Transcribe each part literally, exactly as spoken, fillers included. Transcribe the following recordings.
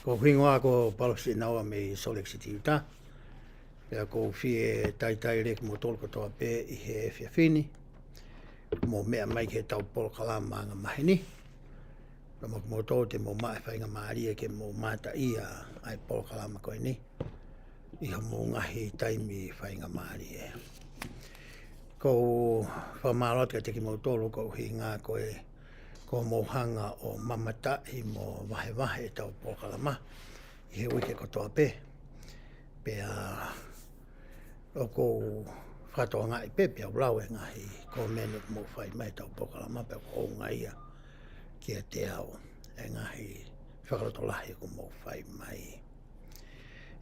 Ko hoku hingoa ko Palosi Naua mei Salt Lake City, Utah. Pea ʻoku ou fie talitali lelei kimoutolu kotoa pē ʻi he efiafi ni. Mou meʻa mai ki heʻetau polokalama angamaheni. Pea mo kimoutolu te mou maʻu e faingamālie ke mou mamata ʻi he polokalama ko eni ʻi hoʻomou ngaahi taimi faingamālie. ʻOku ou fakamālō atu kiate kimoutolu koeʻuhi ko e, ko hoʻomou hanga ʻo mamataʻi mo vahevahe ʻetau polokalama ʻi he uike kotoa pē. Pea ʻoku ou fakatokangaʻi pē, pea u lau e ngaahi kōmeni ʻoku mou fai mai ʻetau polokalama, pea ʻoku ʻounga ia kiate au e ngaahi fakalotolahi ʻoku mou fai mai.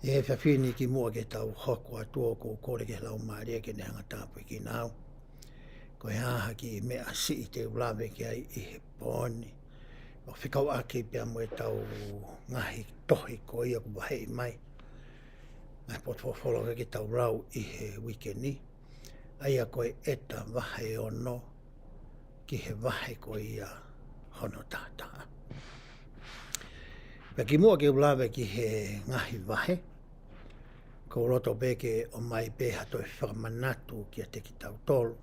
ʻI he efiafi ni kimuʻa ke tau hoko atu, ʻoku ou kole ki he Laumālie ke ne hanga ʻo tāpuekina au. Ko e hā ha kiʻi meʻa siʻi te u lave ki ai ʻi he pō ni, ʻo fekauʻaki pea mo ʻetau ngaahi tohi ko ia ʻoku vaheʻi mai, ngaahi potufolofola ke tau lau ʻi he uike ni, ʻa ia ko e ʻEta vahe ono ki he vahe ko ia hono taha taha. Pea kimuʻa ke u lave ki he ngaahi vahe, ʻoku ou loto pē ke ʻomai pē ha toe fakamanatu kiate kitautolu,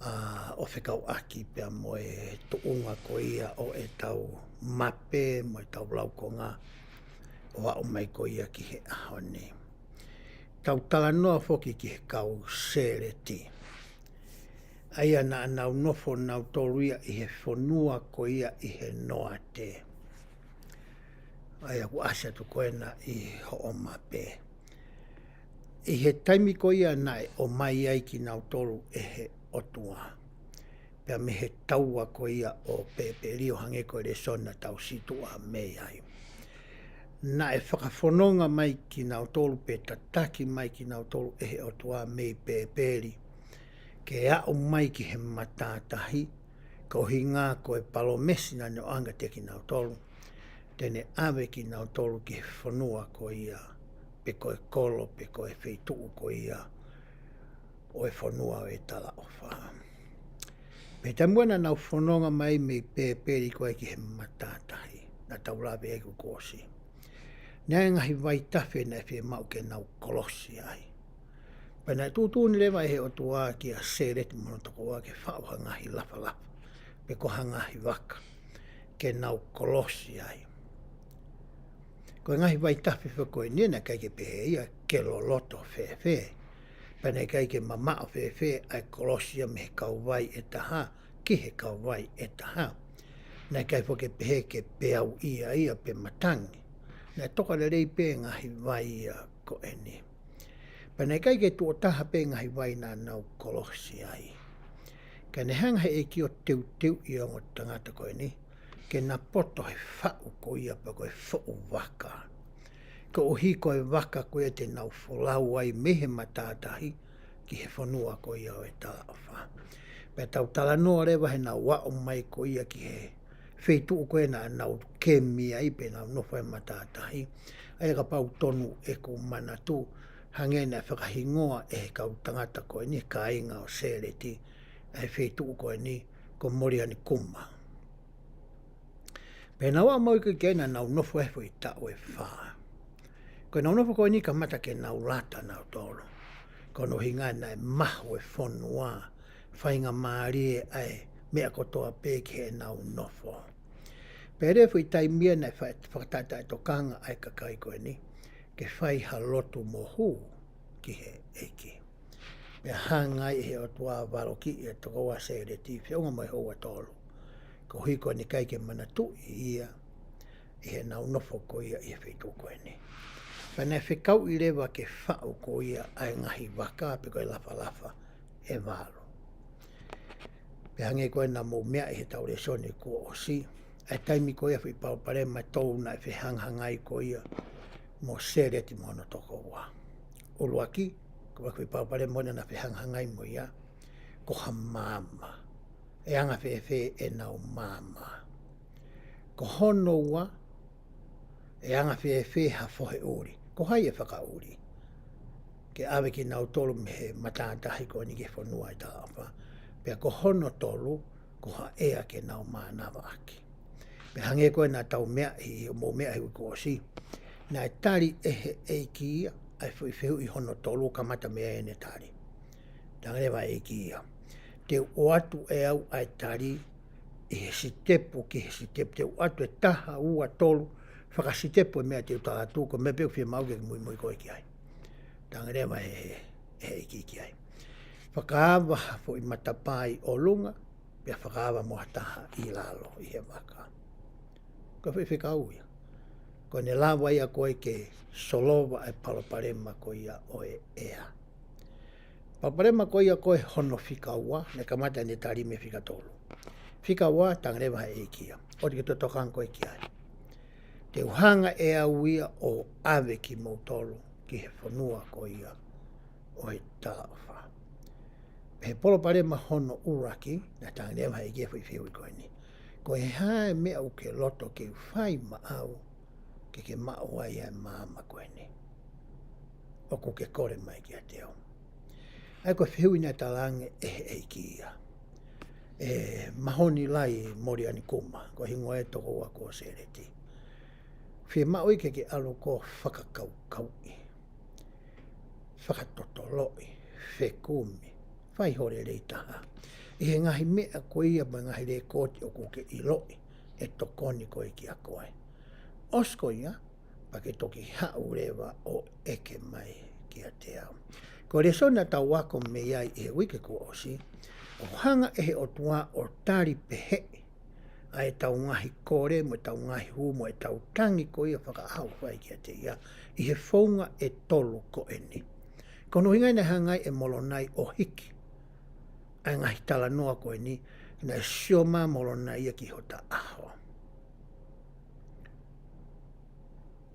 ʻa, ʻo fekauʻaki pea mo e tuʻunga ko ia ʻo ʻetau mape mo ʻetau laukonga ʻo aʻu mai ko ia ki he ʻaho ni. Tau talanoa foki ki he kau Sēleti, ʻa ia naʻa nau nofo nautolu ia ʻi he fonua ko ia ʻi he noate, ʻa ia ʻoku ʻasi atu ko ena ʻi hoʻo mape. ʻI he taimi ko ia naʻe ʻomai ai kinautolu ʻe he ʻOtua pea mei he taua ko ia ʻo Pēpeli, ʻo hangē ko e lēsoni naʻa tau situʻa mei ai, naʻe fakafononga mai kinautolu pe tataki mai kinautolu ʻe he ʻOtua mei Pēpeli ke aʻu mai ki he matātahi, koeʻuhi ko e palōmesi naʻa ne ʻoange kiate kinautolu, te ne ʻave kinautolu ki he fonua ko ia, pe ko e kolo, pe ko e feituʻu ko ia ʻo e fonua ʻo e talaʻofa. Pea taimi naʻa nau fononga mai mei Pēpeli ko ē ki he matātahi naʻa tau lave ai kuo ʻosi, naʻe ʻi ai e ngaahi vaitafe naʻe fiemaʻu ke nau kolosi ai. Pea naʻe tuʻutuʻuni leva ʻe he ʻOtua kia Sēleti mo hono tokoua ke faʻu ha ngaahi lafalafa, pe ko ha ngaahi vaka, ke nau kolosi ai. Ko e ngaahi vaitafe foki ko eni naʻe ʻikai ke pehē ia ke loloto fēfē, pea naʻe ʻikai ke mamaʻo fēfē ʻa e kolosi ia mei he kauvai ʻe taha ki he kauvai ʻe taha. Naʻe ʻikai foki ke pehē ke peau ia ia pe matangi. Naʻe toka lelei pē ngaahi vai ia ko eni. Pea naʻe ʻikai ke tuʻo taha pē ngaahi vai naʻa nau kolosi ai. Ka ne hanga he ʻEiki ʻo teuteuʻi e ongo tangata ko eni ke na poto he faʻu ko ia pe ko e foʻu vaka, koeʻuhi ko e vaka ko ia te nau folau ai mei he matātahi ki he fonua ko ia ʻo e talaʻofa. Pea tau talanoa leva heʻenau aʻu mai ko ia ki he feituʻu ko ē naʻa nau kemi ai pe nau nofo ai he matātahi, ʻa ia kapau ʻoku tonu ʻeku manatu, hangē naʻe fakahingoa ʻe he kau tangata ko eni, kāinga ʻo Sēleti, ʻa e feituʻu ko eni ko Molianikuma. Pea nau aʻu mai ko ē ki ai naʻa nau nofo ai foʻi taʻu ʻe fā. Ko ʻenau nofo ko eni kamata ke nau lata nautolu, ko hono ʻuhinga naʻe mahu e fonua, faingamālie ʻa e meʻa kotoa pē ki heʻenau nofo. Pea lele foʻi taimi ia naʻe fa-, fakataʻetaʻetokanga ai e kakai ko eni ke fai ha lotu mo hū ki he ʻEiki. Pea hanga ai ʻe he ʻOtua ʻo valokiʻi e tokoua Sēleti feʻunga mo e houa ʻe tolu, koeʻuhi ko ʻene ʻikai ke manatuʻi ia ʻi heʻenau nofo ko ia ʻi he feituʻu ko eni. Pea naʻe fekauʻi leva ke faʻu ko ia ʻa e ngaahi vaka pe ko e lafalafa ʻe valu. Pea hangē ko ē naʻa mou meaʻi he ʻetau lēsoni kuo ʻosi, ʻa e taimi ko ia foʻi palopalema ʻe tolu naʻe fehangahangai ko ia mo Sēleti mo hono tokoua. ʻUluaki, ko e foʻi palopalema naʻa na fehangahangai mo ia, ko ha maama. ʻE anga fēfē ʻenau maama? Ko hono ua, ʻe anga fēfē ha fohe ʻuli? Ko hai ʻe fakaʻuli ke ʻave kinautolu mei he matātahi ko eni ki he fonua ʻo e talaʻofa? Pea ko hono tolu, ko ha ʻea ke nau mānava ʻaki? Pea hangē ko ē naʻa tau meaʻi, ʻo mou meaʻi he uike kuo ʻosi. Naʻe tali ʻe he ʻEiki ia ʻa e foʻi fehuʻi hono tolu, kamata mei ai ʻene tali. Talaange leva ʻe he ʻEiki ia, te u ʻoatu ʻe au ʻa e tali ʻi he sitepu ki he sitepu, te u ʻoatu ʻe taha, ua, tolu, fakasitepu e meʻa te u tala atu, ko e meʻa pē ʻoku fiemaʻu ke ke muimui koe ki ai. Talaange leva ʻe he, ʻe he ʻEiki ki ai, fakaava ha foʻi matapā ʻi ʻolunga, pea fakaava mo ha taha ʻi lalo ʻi he vaka. Ko e foʻi fekau ia. Ko ʻene lava ia ko ē ke solova e palopalema ko ia ʻo e ʻea. Palopalema ko ia ko ē hono fika ua, naʻe kamata ʻene tali mei he fika tolu. Fika ua, talaange leva ʻe he ʻEiki ia, ʻoua te ke toe tokanga koe ki ai. Te u hanga ʻe au ia ʻo ʻave kimoutolu ki he fonua ko ia ʻo e talaʻofa. Pea ko e palopalema hono ʻuluaki, naʻe talaange leva ʻe he ʻEiki ia he foʻi fehuʻi ko eni, ko e hā e meʻa ʻoku ke loto ke u fai maʻau ke ke maʻu ai ʻa e maama ko eni ʻoku ke kole mai kiate au? ʻA ia ko e fehuʻi naʻe talaange ʻe he ʻEiki ia. ʻE Mahonilai Molianikuma, ko e hingoa e tokoua ko Sēleti. Fiemaʻu ia ke ke ʻalu ʻo fakakaukauʻi, fakatotoloʻi, fekumi, fai ho lelei taha ʻi he ngaahi meʻa ko ia mo e ngaahi lēkooti ʻoku ke ʻiloʻi ʻe tokoni ko ē kiate koe. ʻOsi ko ia, pea ke toki haʻu leva ʻo ʻeke mai kiate au. Ko e lēsoni naʻa tau ako mei ai ʻi he uike kuo ʻosi, ʻoku hanga ʻe he ʻOtua ʻo tali peheʻi ʻa ʻetau ngaahi kole mo ʻetau ngaahi hū mo ʻetau tangi ko ia fakaʻaufai kiate ia ʻi he founga ʻe tolu ko eni. Ko hono ʻuhinga ia naʻe hanga ai ʻe Molonai ʻo hiki ʻa e ngaahi talanoa ko eni, naʻe sio mai Molonai ia ki hota ʻaho.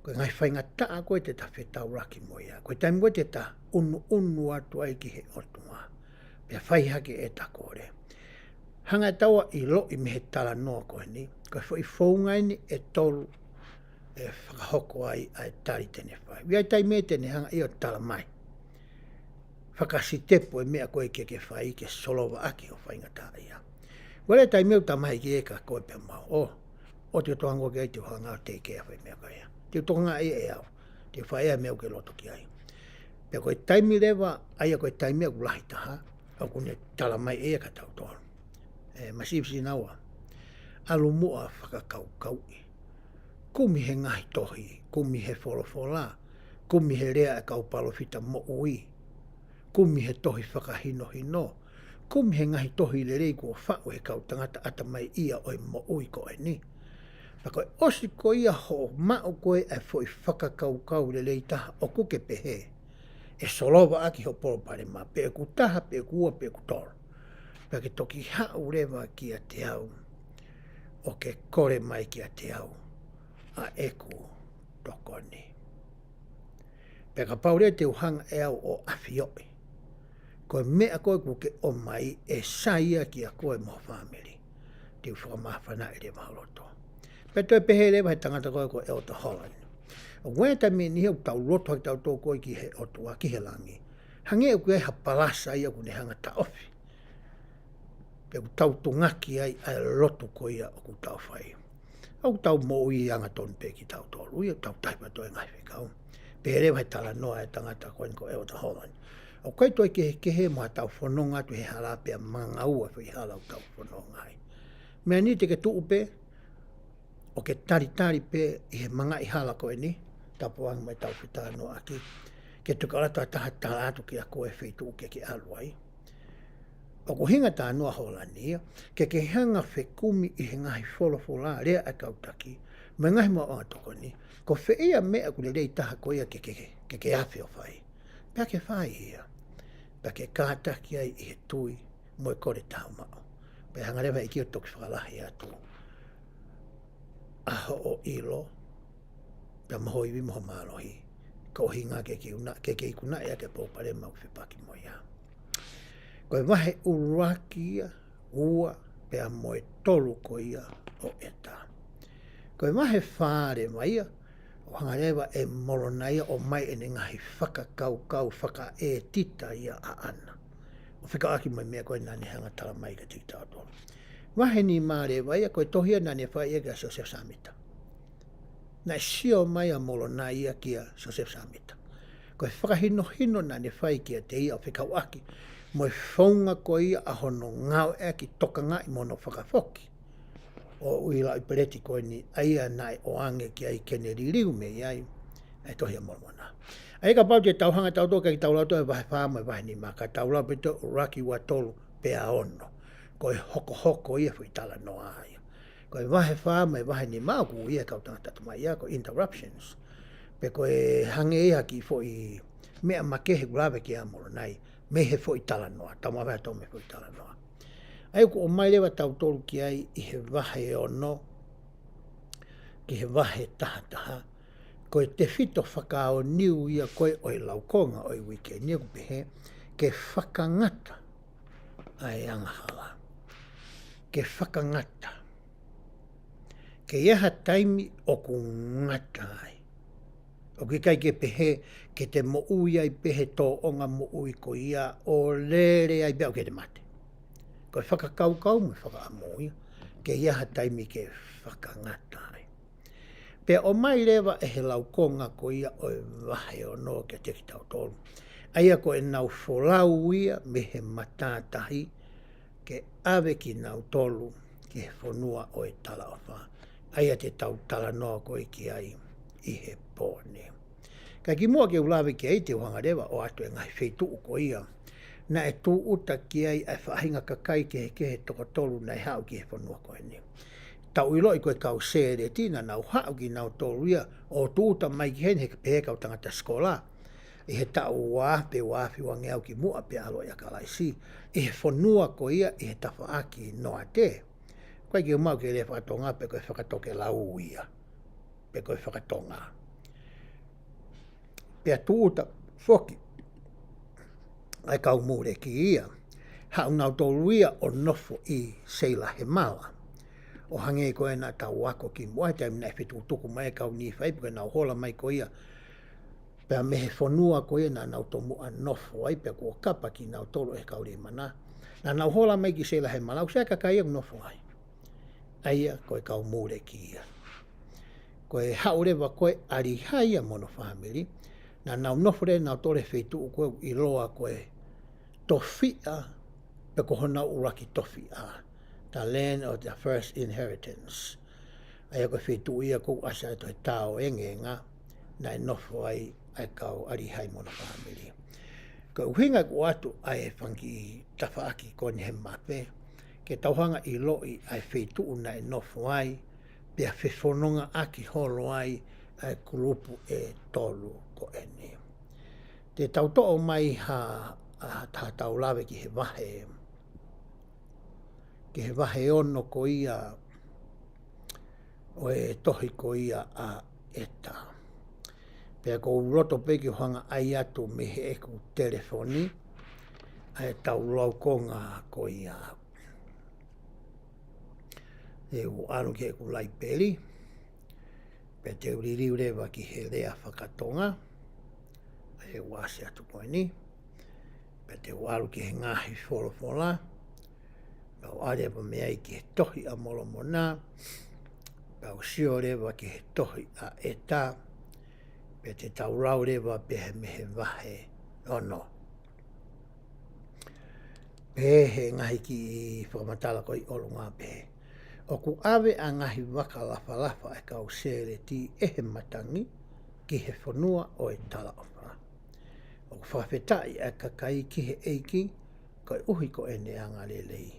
Ko e ngaahi faingataʻa ko ē te ta fetaulaki mo ia, ko e taimi ko ē te ta ʻunuʻunu atu ai ki he ʻOtua, pea fai hake ʻeta kole. Hanga ʻe taua ʻo ʻiloʻi mei he talanoa ko eni, ko e foʻi founga eni ʻe tolu ʻe fakahoko ai ʻa e tali te ne fai. ʻI he taimi ē te ne hanga ia ʻo tala mai, fakasitepu e meʻa ko ē ke ke fai ke solova ʻaki ho faingataʻaʻia. Ko e taimi ʻoku tala mai ki ai kia koe pea mo au, ʻo, ʻoua te ke tokanga koe ki ai, te u hanga ʻo tekeʻi ʻa e foʻi meʻa ko ia. Te u tokanga ʻe au, te u fai ʻa e meʻa ʻoku ke loto ki ai. Pea ko e taimi leva, ʻa ia ko e taimi ʻoku lahi taha, ʻoku ne tala mai ʻe ia kia tautolu, ʻe, masiva sinaua, ʻalu muʻa ʻo fakakaukauʻi. Kumi he ngaahi tohi, kumi he folofola, kumi he lea ʻa e kau palōfita moʻui, kumi he tohi fakahinohino, kumi he ngaahi tohi lelei kuo faʻu ʻe he kau tangata ʻatamai ia ʻo e moʻui ko eni. Pea ko e ʻosi ko ia hoʻo maʻu ko ē ʻa e foʻi fakakaukau lelei taha ʻoku ke pehē ʻe solova ʻaki ho palopalema, pe ʻoku taha, pe ʻoku ua, pe ʻoku tolu, pea ke toki haʻu leva kiate au ʻo ke kole mai kiate au ʻa ʻeku tokoni. Pea kapau leva te u hanga ʻe au ʻo ʻafioʻi ko e meʻa ko ē ʻoku ke ʻomai ʻe sai ia kia koe mo ho fāmili, te u fakamāfanaʻi leva ho loto. Pea toe pehē leva ʻe he tangata ko ē ko ʻEletā Holland, ʻoku ʻi ai e taimi ʻe niʻihi ʻoku tau lotu hake tautolu ko ē ki he ʻOtua, ki he langi, hangē ʻoku ʻi ai ha palasa ia ʻoku ne hanga ʻo taʻofi, pe ʻoku tau tungaki ai ʻa e lotu ko ia ʻoku tau fai. ʻOku tau moʻui angatonu pē kitautolu ia, tau tahi pē ʻa e ngaahi fekau. Pehē leva ʻe he talanoa ʻa e tangata ko eni ko ʻEletā Holland, ʻoku ʻikai toe kehekehe mo haʻatau fononga atu he hala pea mangaua e foʻi hala ʻoku tau fononga ai. Meʻa ni te ke tuʻu pē ʻo ke talitali pē ʻi he mangaʻi hala ko eni, tapu ange mo ʻetau fetalanoaʻaki, ke tuku atu ha taha ʻo tala atu kia koe e feituʻu ke ke ʻalu ai. ʻOku ʻuhinga e talanoa ʻa Holland ia, ke ke hanga ʻo fekumi ʻi he ngaahi folofola, lea ʻa e kau taki, mo e ngaahi maʻuʻanga tokoni, ko fē ia e meʻa ʻoku lelei taha ko ia ke, ke, ke, ke afe ʻo fai. Pea ke fai ia. Pea ke kātaki ai ʻi he tui mo e kole tāumaʻu. Pea hanga leva ʻe he ʻEiki ʻo toki fakalahi atu ʻa hoʻo ʻilo, pea mo ho ivi mo ho mālohi, ko e ʻuhinga ke ke una-, ke ke ikunaʻi ʻaki e palopalema ʻoku ke fepaki mo ia. Ko e vahe ʻuluaki ia, ua, pea mo e tolu ko ia ʻo ʻEta. Ko e vahe fā leva ia, ʻoku hanga leva ʻe Molonai ia ʻo ʻomai ʻene ngaahi fakakaukau fakaʻētita ia ʻaʻana, ʻo fekauʻaki mo e meʻa ko ē naʻa ne hanga ʻo tala mai kiate kitautolu. Vahe nima leva ia ko e tohi ia naʻa ne fai ia kia Siosefa Sāmita. Naʻe sio mai ʻa Molonai ia kia Siosefa Sāmita. Ko e fakahinohino naʻa ne fai kiate ia ʻo fekauʻaki mo e founga ko ia ʻa hono ngāueʻaki tokangaʻi mo hono fakafoki ʻo e ʻū lauʻi peleti ko eni, ʻa ia naʻe ʻoange ki ai ke ne liliu mei ai ʻa e Tohi ʻa Molomona. ʻA ia kapau te tau hanga tautolu, ʻikai ke tau lau ʻa e vahe fā mo e vahe nima, ka tau lau pē ʻuluaki, ua, tolu pea ono. Ko e hokohoko ia foʻi talanoa ia. Ko e vahe fā mo e vahe nima ʻoku ui ʻe he kau tangata atu mai ia ko e interruptions. Pe ko e hangē ia ha kiʻi foʻi meʻa makehe ʻoku lave ki ai ʻa Molonai mei he foʻi talanoa, tau mavahe atu mei he foʻi talanoa. ʻA ia ʻoku ʻomai leva tautolu ki ai ʻi he vahe ono ki he vahe taha taha, ko e tefito fakaʻaonga ia ko ē ʻo e laukonga ʻo e uike ni ʻoku pehē, ke fakangata ʻa e angahala. Ke fakangata. Ke ʻi ai ha taimi ʻoku ngata ai. ʻOku ʻikai ke pehē ke te moʻui ai pē he tōʻonga moʻui ko ia ʻo lele ai pea ʻoku te mate. Ko e fakakaukau mo e fakaʻamu ia, ke ʻi ai ha taimi ke fakangata ai. Pea ʻomai leva ʻe he laukonga ko ia ʻo e vahe ono kiate kitautolu, ʻa ia ko ʻenau folau ia mei he matātahi ke ʻave kinautolu ki he fonua ʻo e talaʻofa, ʻa ia te tau talanoa ko ē ki ai ʻi he pō ni. Ka kimuʻa ke u lave ki ai, te u hanga leva ʻo ʻoatu e ngaahi feituʻu ko ia naʻe tūʻuta ki ai ʻa e faʻahinga kakai kehekehe toko tolu naʻe haʻu ki he fonua ko eni. Tau ʻiloʻi ko e kau Sēleti, naʻa nau haʻu kinautolu ia ʻo tūʻuta mai ki heni he pehē ʻe he kau tangata sikola, ʻi he taʻu ua pe ua afe uangeau kimuʻa pea ʻaloʻi ʻa Kalaisi, ʻi he fonua ko ia ʻi he tafaʻaki Noate. ʻOku ʻikai ke u maʻu ke lea fakatonga pe ko e fakatokelau ia, pe ko e fakatonga. Pea tūʻuta foki ʻa e kau Mūleki ia, haʻu nautolu ia ʻo nofo ʻi Seilahemala. ʻO hangē ko ē naʻa tau ako kimuʻa he taimi naʻe fetukutuku mai e kau Nīfai, pe ko ʻenau hola mai ko ia pea mei he fonua ko ia naʻa nau tomuʻa nofo ai, pea kuo kapa kinautolu ʻe he kau Leimana. Naʻa nau hola mai ki Seilahemala, ʻoku sai e kakai ia ʻoku nofo ai. ʻA ia ko e kau Mūleki ia. Ko e haʻu leva ko ē ʻa Lihai ia mo hono fāmili, naʻa nau nofo leva nautolu he feituʻu ko ē ʻoku ʻiloa ko e tofiʻa, pe ko honau ʻuluaki tofiʻa, the land of the first inheritance. ʻA ia ko e feituʻu ia ʻoku ʻasi atu he tao engenga, naʻe nofo ai ʻa e kau ʻa Lihai mo hono fāmili. Ko e ʻuhinga ʻoku ʻoatu ʻa e fanga kiʻi tafaʻaki ko eni he mape, ke tau hanga ʻiloʻi ʻa e feituʻu naʻe nofo ai, pea fefonongaʻaki holo ai ʻa e kulupu ʻe tolu ko eni. Te tau toʻo mai ha, ha, ha tau lave ki he vahe, ki he vahe ono ko ia ʻo e tohi ko ia ʻa ʻEta. Pea ʻoku ou loto pē ke u hanga ʻai atu mei heʻeku telefoni ʻa e tau laukonga ko ia. Te u ʻalu ki heʻeku laipeli, pea te u liliu leva ki he lea fakatonga, ʻa ia ʻoku ʻasi atu ko eni, pea te u ʻalu ki he ngaahi folofola, pea u ʻalu leva mei ai ki he Tohi ʻa Molomona, pea u sio leva ki he tohi ʻa ʻEta, pea te tau lau leva pē mei he vahe ono. Pehē ʻe he ngaahi kiʻi fakamatala ko ē ʻi ʻolunga pē, ʻoku ʻave ʻa e ngaahi vaka lafalafa ʻa e kau Sēleti ʻe he matangi ki he fonua ʻo e talaʻofa. ʻOku fakafetaʻi ʻa e kakai ki he ʻEiki koeʻuhi ko ʻene angalelei.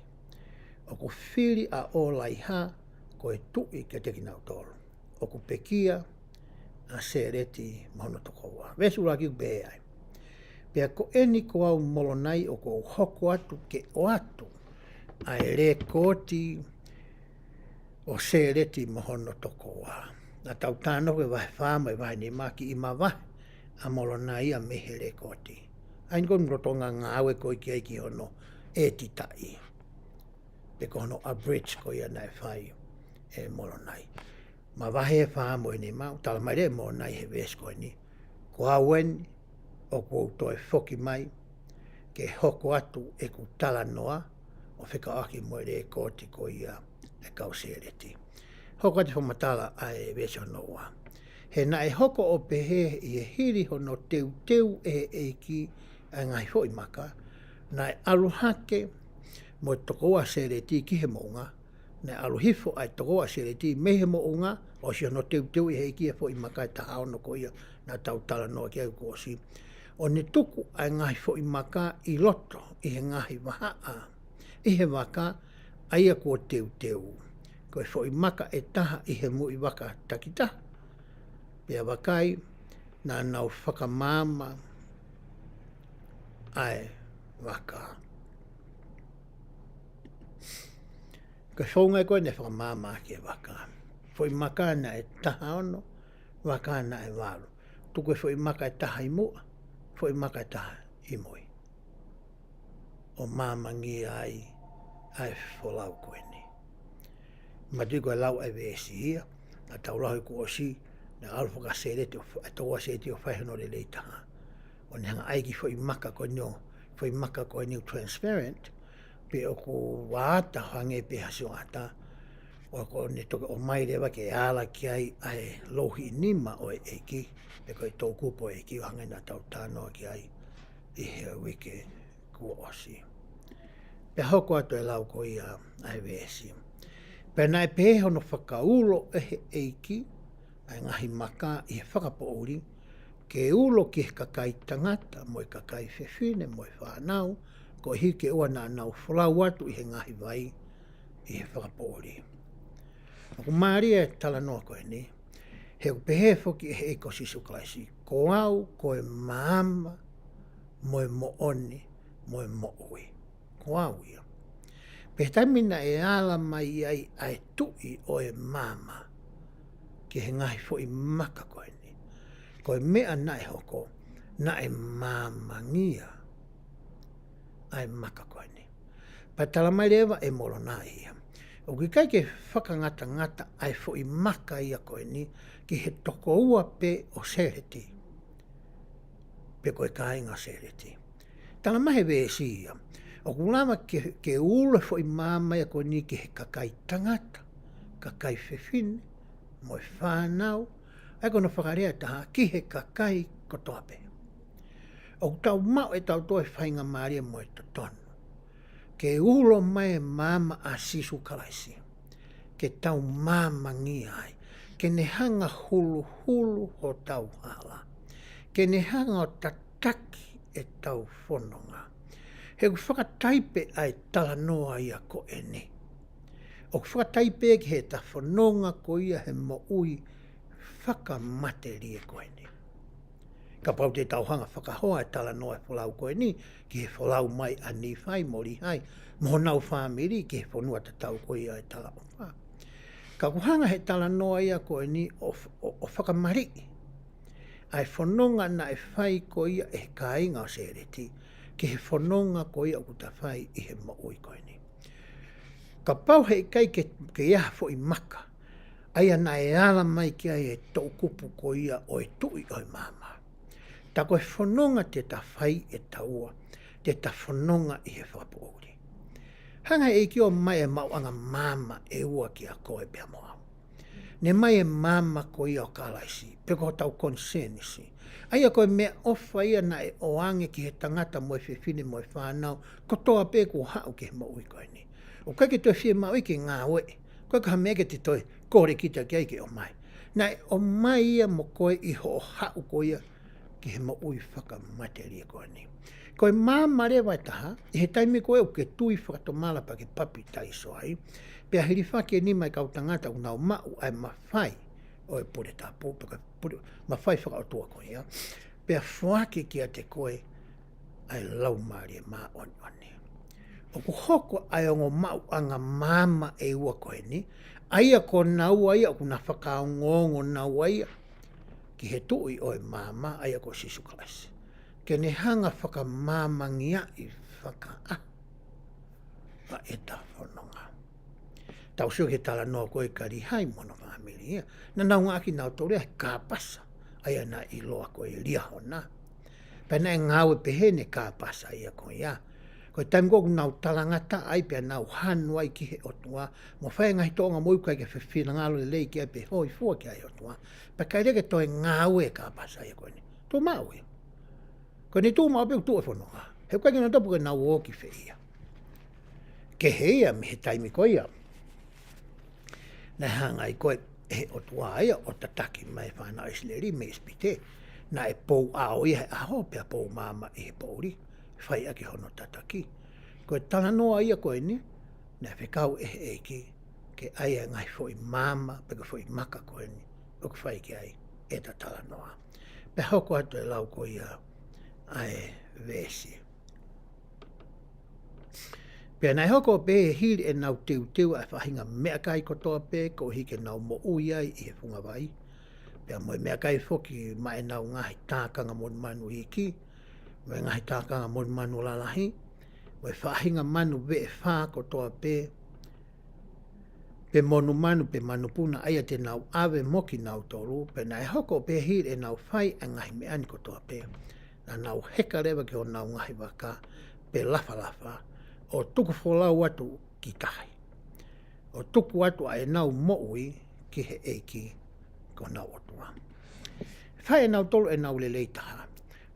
ʻOku fili ʻa ʻOlaiha ko e tuʻi kiate kinautolu. ʻOku pekia ʻa Sēleti mo hono tokoua. Veesi ʻuluaki ʻoku pehē ai: Pea ko eni ko au Molonai ʻoku ou hoko atu ke ʻoatu ʻa e lekooti ʻo Sēleti mo hono tokoua. Naʻa tau tānaki e vahe fā mo e vahe nima kiʻi mavahe ʻa Molonai ia mei he lekooti. ʻA eni ko e lolotonga ngāue ko ē ki ai ki hono ʻētitaʻi, pe ko hono abridge ko ia naʻe fai ʻe Molonai. Mavahe fā mo e nima, talamai leva ʻe Molonai he veesi ko eni: Ko au eni ʻoku ou toe foki mai ke hoko atu ʻeku talanoa ʻo ʻo fekauʻaki mo e lēkooti ko ia ʻa e kau Sēleti. Hoko atu e fakamatala ʻa e veesi hono ua. He naʻe hoko ʻo pehē ʻi he hili hono teuteu ʻe he ʻEiki ʻa e ngaahi foʻi maka, naʻe ʻalu hake mo e tokoua Sēleti ki he moʻunga, naʻe ʻalu hifo ʻa e tokoua Sēleti mei he moʻunga, ʻosi hono teuteu ʻe he ʻEiki e foʻi maka ʻe taha ono ko ia naʻa tau talanoa ki ai kuo ʻosi. ʻO ne tuku ʻa e ngaahi foʻi maka ʻi loto, ʻi he ngaahi vahaʻa, ʻi he vaka, ʻa ia kuo teuteu. Ko e foʻi maka ʻe taha ʻi he muʻi vaka takitaha. Pea vakai, naʻa nau fakamaama ʻa e vaka. Ko e founga ia ko ē naʻe fakamaama ʻaki e vaka. Foʻi maka naʻe taha ono, vaka naʻe valu. Tuku e foʻi maka ʻe taha ʻi muʻa, foʻi maka ʻe taha ʻi mui. ʻO maamangia ai ʻa e folau ko eni. Manatuʻi ko e lau ʻa e veesi ia, naʻa tau lau he kuo ʻosi, naʻe ʻalu faka-Sēleti ʻo f-, ʻa e tokoua Sēleti ʻo fai hono lelei taha. ʻO ne hanga ʻai ki he foʻi maka ko eni ʻo, foʻi maka ko eni ʻoku transparent, pe ʻoku ʻata hangē pē ha sioʻata, ʻo ko ʻene toki ʻomai leva ke ala ki ai ʻa e louhiʻi nima ʻo e ʻEiki, pe ko e toʻukupu ʻo e ʻEiki ʻo hangē naʻa tau talanoa ki ai ʻi he uike kuo ʻosi. Pea hoko atu e lau ko ia ʻa e veesi. Pea naʻe pehē hono fakaulo ʻe he ʻEiki ʻa e ngaahi maka ʻi he fakapoʻuli, ke ulo ki he kakai tangata, mo e kakai fefine, mo e fānau, koeʻuhi ke ʻoua naʻa nau folau atu ʻi he ngaahi vai ʻi he fakapoʻuli. ʻOku mālie e talanoa ko eni, he ʻoku pehē foki ʻe he ʻEiki ko Sīsū Kalaisi, ko au ko e maama, mo e moʻoni, mo e moʻui. Ko au ia. Pea taimi naʻe ala mai ai ʻa e tuʻi ʻo e maama ki he ngaahi foʻi maka ko eni, ko e meʻa naʻe hoko, naʻe maamangia ʻa e maka ko eni. Pea tala mai leva ʻe Molonai ia, ʻoku ʻikai ke fakangatangata ʻa e foʻi maka ia ko eni ki he tokoua pē ʻo Sēleti, pe ko e kāinga Sēleti. Tala mai he veesi ia, ʻoku lava ke, ke ulo e foʻi maama ia ko eni ki he kakai tangata, kakai fefine, mo e fānau, ʻa ia ko hono fakalea ʻe taha, ki he kakai kotoa pē. ʻOku tau maʻu ʻe tautolu e faingamālie mo e totonu ke ulo mai e maama ʻa Sīsū Kalaisi, ke tau maamangia ai, ke ne hanga huluhulu hotau hala, ke ne hanga ʻo tataki ʻetau fononga. He ʻoku fakataipe ʻa e talanoa ia ko eni. ʻOku fakataipe ki heʻeta fononga ko ia he moʻui fakamatelie ko eni. Kapau te tau hanga fakahoa e talanoa e folau ko eni, ki he folau mai ʻa Nīfai mo Līhai, mo honau fāmili, ki he fonua tatau ko ia e talaʻofa. Ka ʻoku hanga he talanoa ia ko eni ʻo, ʻo, ʻo fakamaliʻi ʻa e fononga naʻe fai ko ia ʻe he kāinga ʻo Sēleti, ki he fononga ko ia ʻoku ta fai ʻi he moʻui ko eni. Kapau heʻikai ke, ke ʻi ai ha foʻi maka, ʻa ia naʻe ala mai ki ai e toʻukupu ko ia ʻo e tuʻi ʻo e maama. Tā ko e fononga te ta fai ʻe taua, te ta fononga ʻi he fakapoʻuli. Hanga he ʻEiki ʻo mai e maʻuʻanga maama ʻe ua kiate koe pea mo au. Ne mai e maama ko ia ʻo Kalaisi, pe ko hotau konisēnisi. ʻA ia ko e meʻaʻofa ia naʻe ʻoange ki he tangata mo e fefine mo e fānau, kotoa pē kuo haʻu ki he moʻui ko eni. ʻOku ʻikai ke toe fiemaʻu ia ke ngāueʻi, ʻoku ʻikai ko ha meʻa ke te toe kole kita ki ai ke ʻomai. Naʻe ʻomai ia mo koe ʻi hoʻo haʻu ko ia ki he moʻui fakamatelie ko eni. Ko e maama leva ʻe taha, ʻi he taimi ko ē ʻoku ke tui fakatomala pea ke papitaiso ai, pea hilifaki e nima e kau tangata ʻoku nau maʻu ʻa e mafai ʻo e pule tapu, pe ko e pule, mafai fakaʻotua ko ia, pea foaki kiate koe ʻa e Laumālie Māʻoniʻoni. ʻOku hoko ʻa e ongo maʻuʻanga maama ʻe ua ko eni, ʻa ia ko naua ia ʻoku na fakaongoongo naua ia ki he tuʻi ʻo e maama, ʻa ia ko Sīsū Kalaisi, ke ne hanga fakamaamangiaʻi fakaʻaho ʻa ʻeta fononga. Tau sio ki he talanoa ko ē kia Līhai mo hono fāmili ia. Naʻa nau ngāueʻaki nautolu ia he kāpasa, ʻa ia naʻe ʻiloa ko e Liahona. Pea naʻe ngāue pehē ʻene kāpasa ia ko ia. Ko e taimi ko ē ʻoku nau talangataʻa ai pea nau hanu ai ki he ʻOtua, mo fai e ngaahi tōʻonga moʻui ʻoku ʻikai ke fefinangalo lelei ki ai pe hōifua ki ai e ʻOtua, pea ʻikai leva ke toe ngāue e kāpasa ia ko eni. Tuʻu maʻu ia. Ko eni tuʻu maʻu pē ʻoku tuʻu e fononga. He ʻoku ʻikai ke nau tapu ke nau ō ki fē ia. Kehe ia mei he taimi ko ia naʻe hanga ai ko ē ʻe he ʻOtua ia ʻo tataki mai e fānau ʻIsileli mei ʻIsipite. Naʻe pou ʻao ia he ʻaho pea pou maama ʻi he poʻuli, fai ʻaki hono tataki. Ko e talanoa ia ko eni, naʻe fekau ʻe he ʻEiki ke ʻai e ngaahi foʻi maama, pe ko e foʻi maka ko eni, ʻoku fai ki ai ʻeta talanoa. Pea hoko atu e lau ko ia ʻa e veesi. Pea naʻe hoko ʻo pehē hili ʻenau teuteu ʻa e faʻahinga meʻakai kotoa pē, koeʻuhi ke nau moʻui ai ʻi he funga vai. Pea mo e meʻakai foki maʻa ʻenau ngaahi tākanga monumanu iiki, mo e ngaahi tākanga monumanu lalahi, mo e faʻahinga manu veʻe fā kotoa pē, pe monumanu pe manupuna ʻa ia te nau ʻave mo kinautolu, pea naʻe hoko ʻo pehē hili ʻenau fai e ngaahi meʻa ni kotoa pē, naʻa nau heka leva ki honau ngaahi vaka, pe lafalafa, ʻo tuku folau atu ki tahi, ʻo tuku atu ʻa ʻenau moʻui ki he ʻEiki ko honau ʻOtua. Fai ʻe nautolu ʻenau lelei taha,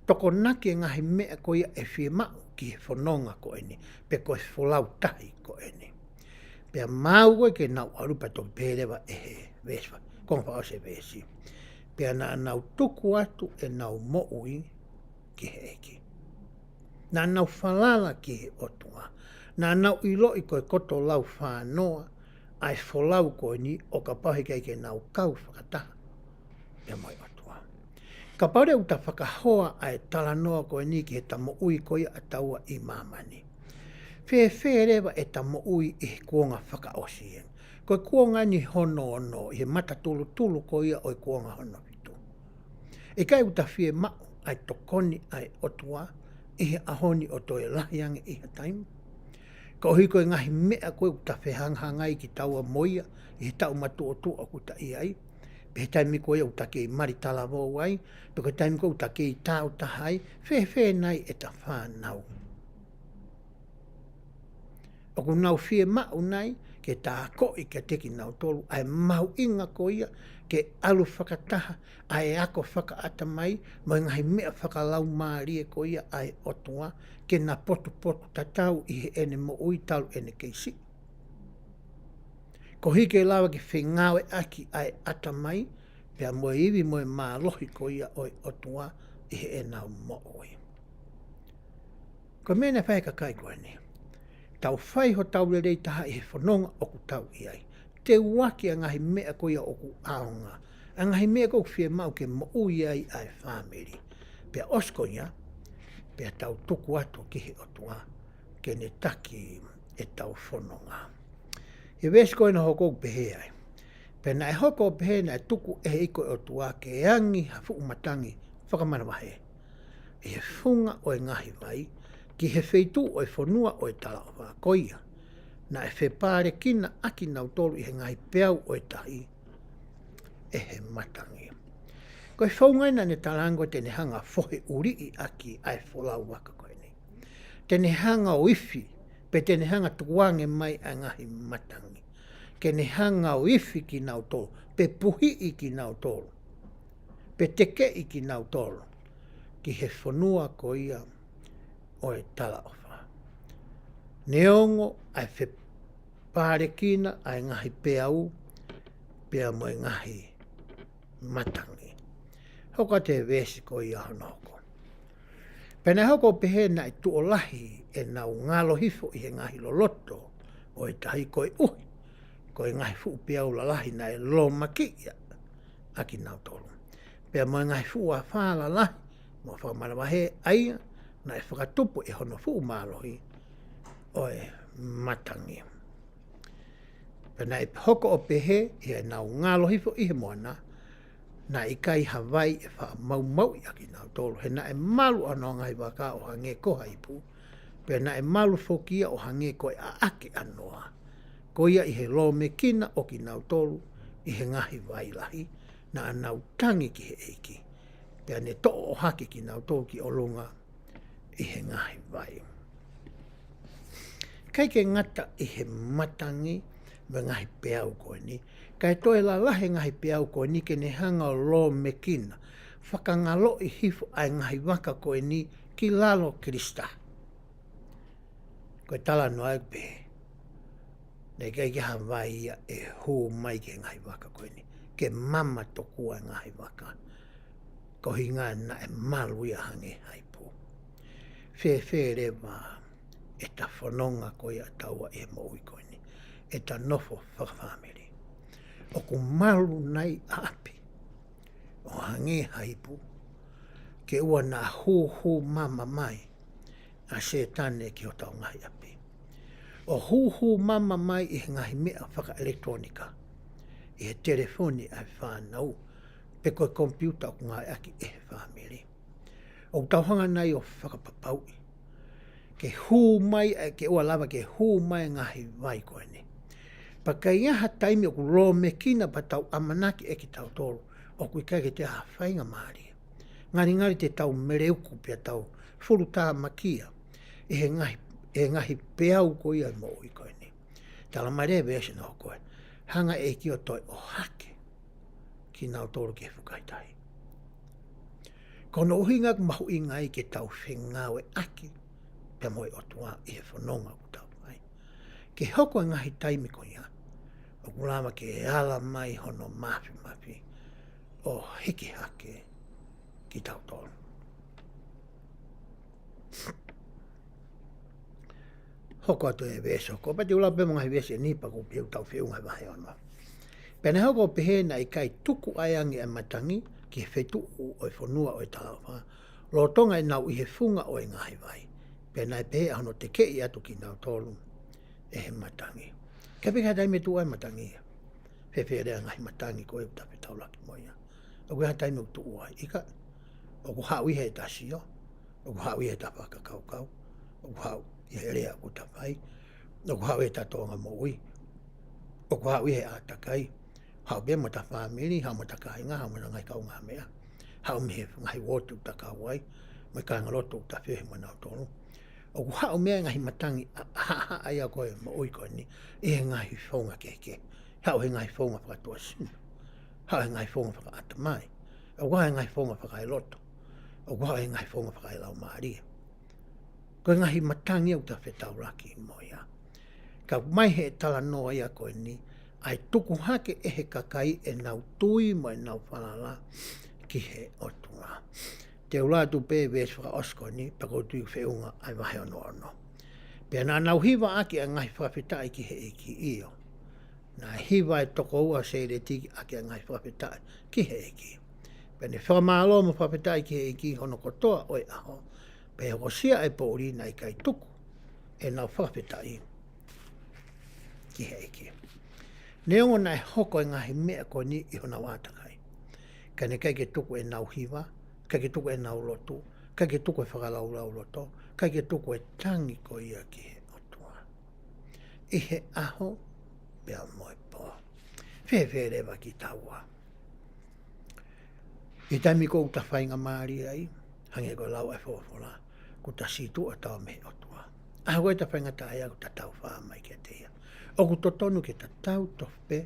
tokonaki e ngaahi meʻa ko ia ʻe fiemaʻu ki he fononga ko eni, pe ko e folau tahi ko eni. Pea maʻu ko ē ke nau ʻalu pea toki pehē leva ʻe he veesi fā, konga fā ʻo e veesi. Pea naʻa nau tuku atu ʻenau moʻui ki he ʻEiki. Naʻa nau falala ki he ʻOtua. Naʻa nau ʻiloʻi ko e koto lau fānoa ʻa e folau ko eni ʻo kapau he ʻikai ke nau kau fakataha pea mo e ʻOtua. Kapau leva ʻoku ta fakahoa ʻa e talanoa ko eni ki heʻeta moʻui ko ia ʻataua ʻi māmani. Fēfē leva ʻeta moʻui ʻi he kuonga fakaʻosi eni? Ko e kuonga ni hono ono, ʻi he matatulutulu ko ia ʻo e kuonga hono fitu. ʻIkai ʻoku ta fiemaʻu ʻa e tokoni ʻa e ʻOtua ʻi he ʻaho ni ʻo toe lahi ange ʻi ha taimi? Koeʻuhi ko e ngaahi meʻa ko ē ʻoku ta fehangahangai kitaua mo ia ʻi he taʻu matuʻotuʻa ʻoku ta ʻi ai, pe he taimi ko ia ʻoku ta kei mali talavou ai, pe ko e taimi ko ē ʻoku ta kei taautaha ai, fēfē nai ʻeta fānau? ʻOku nau fiemaʻu nai ke ta akoʻi kiate kinautolu ʻa e mahuʻinga ko ia ke ʻalu fakataha ʻa e ako fakaʻatamai mo e ngaahi meʻa fakalaumālie ko ia ʻa e ʻOtua, ke na potupotutatau ʻi heʻene moʻui talu ʻene kei siʻi, koeʻuhi ke lava ke fengāueʻaki ʻa e ʻatamai pea mo e ivi mo e mālohi ko ia ʻo e ʻOtua ʻi heʻenau moʻui. Ko e meʻa naʻe fai ʻe he kakai ko eni. Tau fai hotau lelei taha ʻi he fononga ʻoku tau ʻi ai. Teuaki ʻa e ngaahi meʻa ko ia ʻoku ʻaonga, ʻa e ngaahi meʻa ko ē ʻoku fiemaʻu ke moʻui ai ʻa e fāmili. Pea ʻosi ko ia, pea tau tuku atu ki he ʻOtua ke ne taki ʻetau fononga. ʻI he veesi ko ē naʻe hoko ʻo pehē ai. Pea naʻe hoko ʻo pehē naʻe tuku ʻe he ʻEiki ko e ʻOtua ke angi ha fuʻu matangi fakamanavahē ʻi he funga ʻo e ngaahi vai, ki he feituʻu ʻo e fonua ʻo e talaʻofa, ko ia naʻe fepālekina ʻa kinautolu ʻi he ngaahi peau ʻo e tahi ʻe he matangi. Ko e founga ia naʻa ne talaange ko ē te ne hanga ʻo fohe ʻuliʻi ʻaki ʻa e folau vaka ko eni. Te ne hanga ʻo ifi, pe te ne hanga ʻo tukuange mai ʻa e ngaahi matangi. Ke ne hanga ʻo ifi kinautolu, pe puhiʻi kinautolu, pe tekeʻi kinautolu ki he fonua ko ia ʻo e talaʻofa. Neongo ʻa e fepālekina ʻa e ngaahi peau pea mo e ngaahi matangi. Hoko atu e veesi ko ia hono hoko. Pea naʻe hoko ʻo pehē naʻe tuʻo lahi ʻenau ngalo hifo ʻi he ngaahi loloto ʻo e tahi koeʻuhi ko e ngaahi fuʻu peau lalahi naʻe lōmakiʻi ʻa kinautolu, pea mo e ngaahi fuʻu afā lalahi mo fakamanavahē, ʻa ia naʻe fakatupu ʻe hono fuʻu mālohi ʻo e matangi. Pea naʻe hoko ʻo pehē ʻi heʻenau ngalo hifo ʻi he moana, naʻe ʻikai ha vai ʻe fakamaumauʻi ʻa kinautolu, he naʻe malu ʻa honau ngaahi vaka ʻo hangē ko ha ipu, pea naʻe malu foki ia ʻo hangē ko e ʻaʻake ʻa noa. Ko ia ʻi he lōmekina ʻo kinautolu ʻi he ngaahi vai lahi, naʻa nau tangi ki he ʻEiki, pea ne toʻo ʻo hake kinautolu ki ʻolunga ʻi he ngaahi vai. ʻIkai ke ngata ʻi he matangi mo e ngaahi peau ko eni, kae toe lalahi e ngaahi peau ko eni ke ne hanga ʻo lōmekina, fakangaloʻi hifo ʻa e ngaahi vaka ko eni ki lalo Kilisita. Ko e talanoa ʻoku pehē, naʻe ʻikai ke ha vai ia ʻe hū mai ki he ngaahi vaka ko eni, ke mama tokua e ngaahi vaka. Ko e ʻuhinga naʻe malu ia hangē ha ipu. Fēfē leva ʻeta fononga ko ia ʻataua ʻi he moʻui ko eni, ʻeta nofo fakafāmili? ʻOku malu nai ʻa ʻapi ʻo hangē ha ipu, ke ʻoua naʻa hūhū mama mai ʻa Sētane ki hotau ngaahi ʻapi, ʻo hūhū mama mai ʻi he ngaahi meʻa fakaʻelekitulōnika, ʻi he telefoni ʻa e fānau, pe ko e komipiuta ʻoku ngāueʻaki ʻe he fāmili? ʻOku tau hanga nai ʻo fakapapauʻi ke hū mai, ʻa e, ke ʻoua lava ke hū mai e ngaahi vai ko eni? Pea ka ʻi ai ha taimi ʻoku lōmekina pea tau ʻamanaki ʻe kitautolu ʻoku ʻikai ke toe ʻi ai ha faingamālie, ngalingali te tau meleuku pea tau fulutāmakia ʻi he ngaahi, ʻi he ngaahi peau ko ia ʻo e moʻui ko eni. Talamai leva ʻe he veesi naʻe hoko, hanga ʻe he ʻEiki ʻo toe ʻohake kinautolu ki he fukahi tahi. Ko hono ʻuhinga ʻoku mahuʻinga ai ke tau fengāueʻaki pea mo e ʻOtua ʻi he fononga ʻoku tau fai, ke hoko e ngaahi taimi ko ia ʻoku lava ke ala mai hono māfimafi ʻo hiki hake kitautolu. Hoko atu e veesi hoko, pea te u lau pē mo e ngaahi veesi ʻe niʻihi pea ʻoku pehē ʻoku tau feʻunga he vahe ono. Pea naʻe hoko ʻo pehē naʻe ʻikai tuku ʻa e angi ʻa e matangi ki he feituʻu ʻo e fonua ʻo e talaʻofa, lolotonga ʻenau ʻi he funga ʻo e ngaahi vai. Pea naʻe pehē ʻa hono tekeʻi atu kinautolu ʻe he matangi. Ka pehē ha taimi ʻe tuʻu ai e matangi ia? Fēfē leva e ngaahi matangi ko ē ʻoku ta fetaulaki mo ia? ʻOku ʻi ai ha taimi ʻoku tuʻu ai? ʻIkai. ʻOku haʻu ia he ta sio, ʻoku haʻu ia he ta fakakaukau, ʻoku haʻu ia he lea ʻoku ta fai, ʻoku haʻu ia he ta tōʻonga moʻui, ʻoku haʻu ia he ʻātakai, haʻu pē mo hota fāmili, haʻu mo hota kāinga, haʻu mo hota ngaahi kaungāmeʻa, haʻu mei he ngaahi uooti ʻoku ta kau ai, mo e kāingalotu ʻoku ta feohi mo nautolu. ʻOku haʻu mei ai e ngaahi matangi ʻa, ʻa, ʻa, ʻa ia ko e moʻui ko eni, ʻi he ngaahi founga kehekehe. Haʻu he ngaahi founga fakatuʻasino, haʻu he ngaahi founga fakaʻatamai, ʻoku haʻu he ngaahi founga fakaeloto, ʻoku haʻu he ngaahi founga fakaelaumālie. Ko e ngaahi matangi ia ʻoku ta fetaulaki mo ia. Ka ʻoku ʻomai he talanoa ia ko eni, ʻa e tuku hake ʻe he kakai ʻenau tui mo ʻenau falala ki he ʻOtua. Te u lau atu pē veesi fakaʻosi ko eni, pea ʻoku ou tui ʻoku feʻunga ʻa e vahe ono ono. Pea naʻa nau hiva ʻaki ʻa e ngaahi fakafetaʻi ki he ʻEiki, ʻio, naʻe hiva e toko ua ʻo Sēleti ʻaki ʻa e ngaahi fakafetaʻi ki he ʻEiki. Pea ne fakamālō mo fakafetaʻi ki he ʻEiki hono kotoa ʻo e ʻaho. Pea ʻi he hokosia ʻa e poʻuli naʻe ʻikai tuku ʻenau fakafetaʻi ki he ʻEiki. Neongo naʻe hoko e ngaahi meʻa ko eni ʻi honau ʻātakai, ka naʻe ʻikai ke tuku ʻenau hiva, ʻikai ke tuku ʻenau lotu, ʻikai ke tuku e fakalaulauloto, ʻikai ke tuku e tangi ko ia ki he ʻOtua ʻi he ʻaho pea mo e pō. Fēfē leva kitaua? ʻI he taimi ko ē ʻoku ta faingamālie ai, hangē ko e lau ʻa e folofola, kuo ta sītuʻa taua mei he ʻOtua. ʻAho ko ē ʻoku ta faingataʻaʻia ai, kuo ta taufā mai kiate ia. ʻOku totonu ke ta tau tofu pē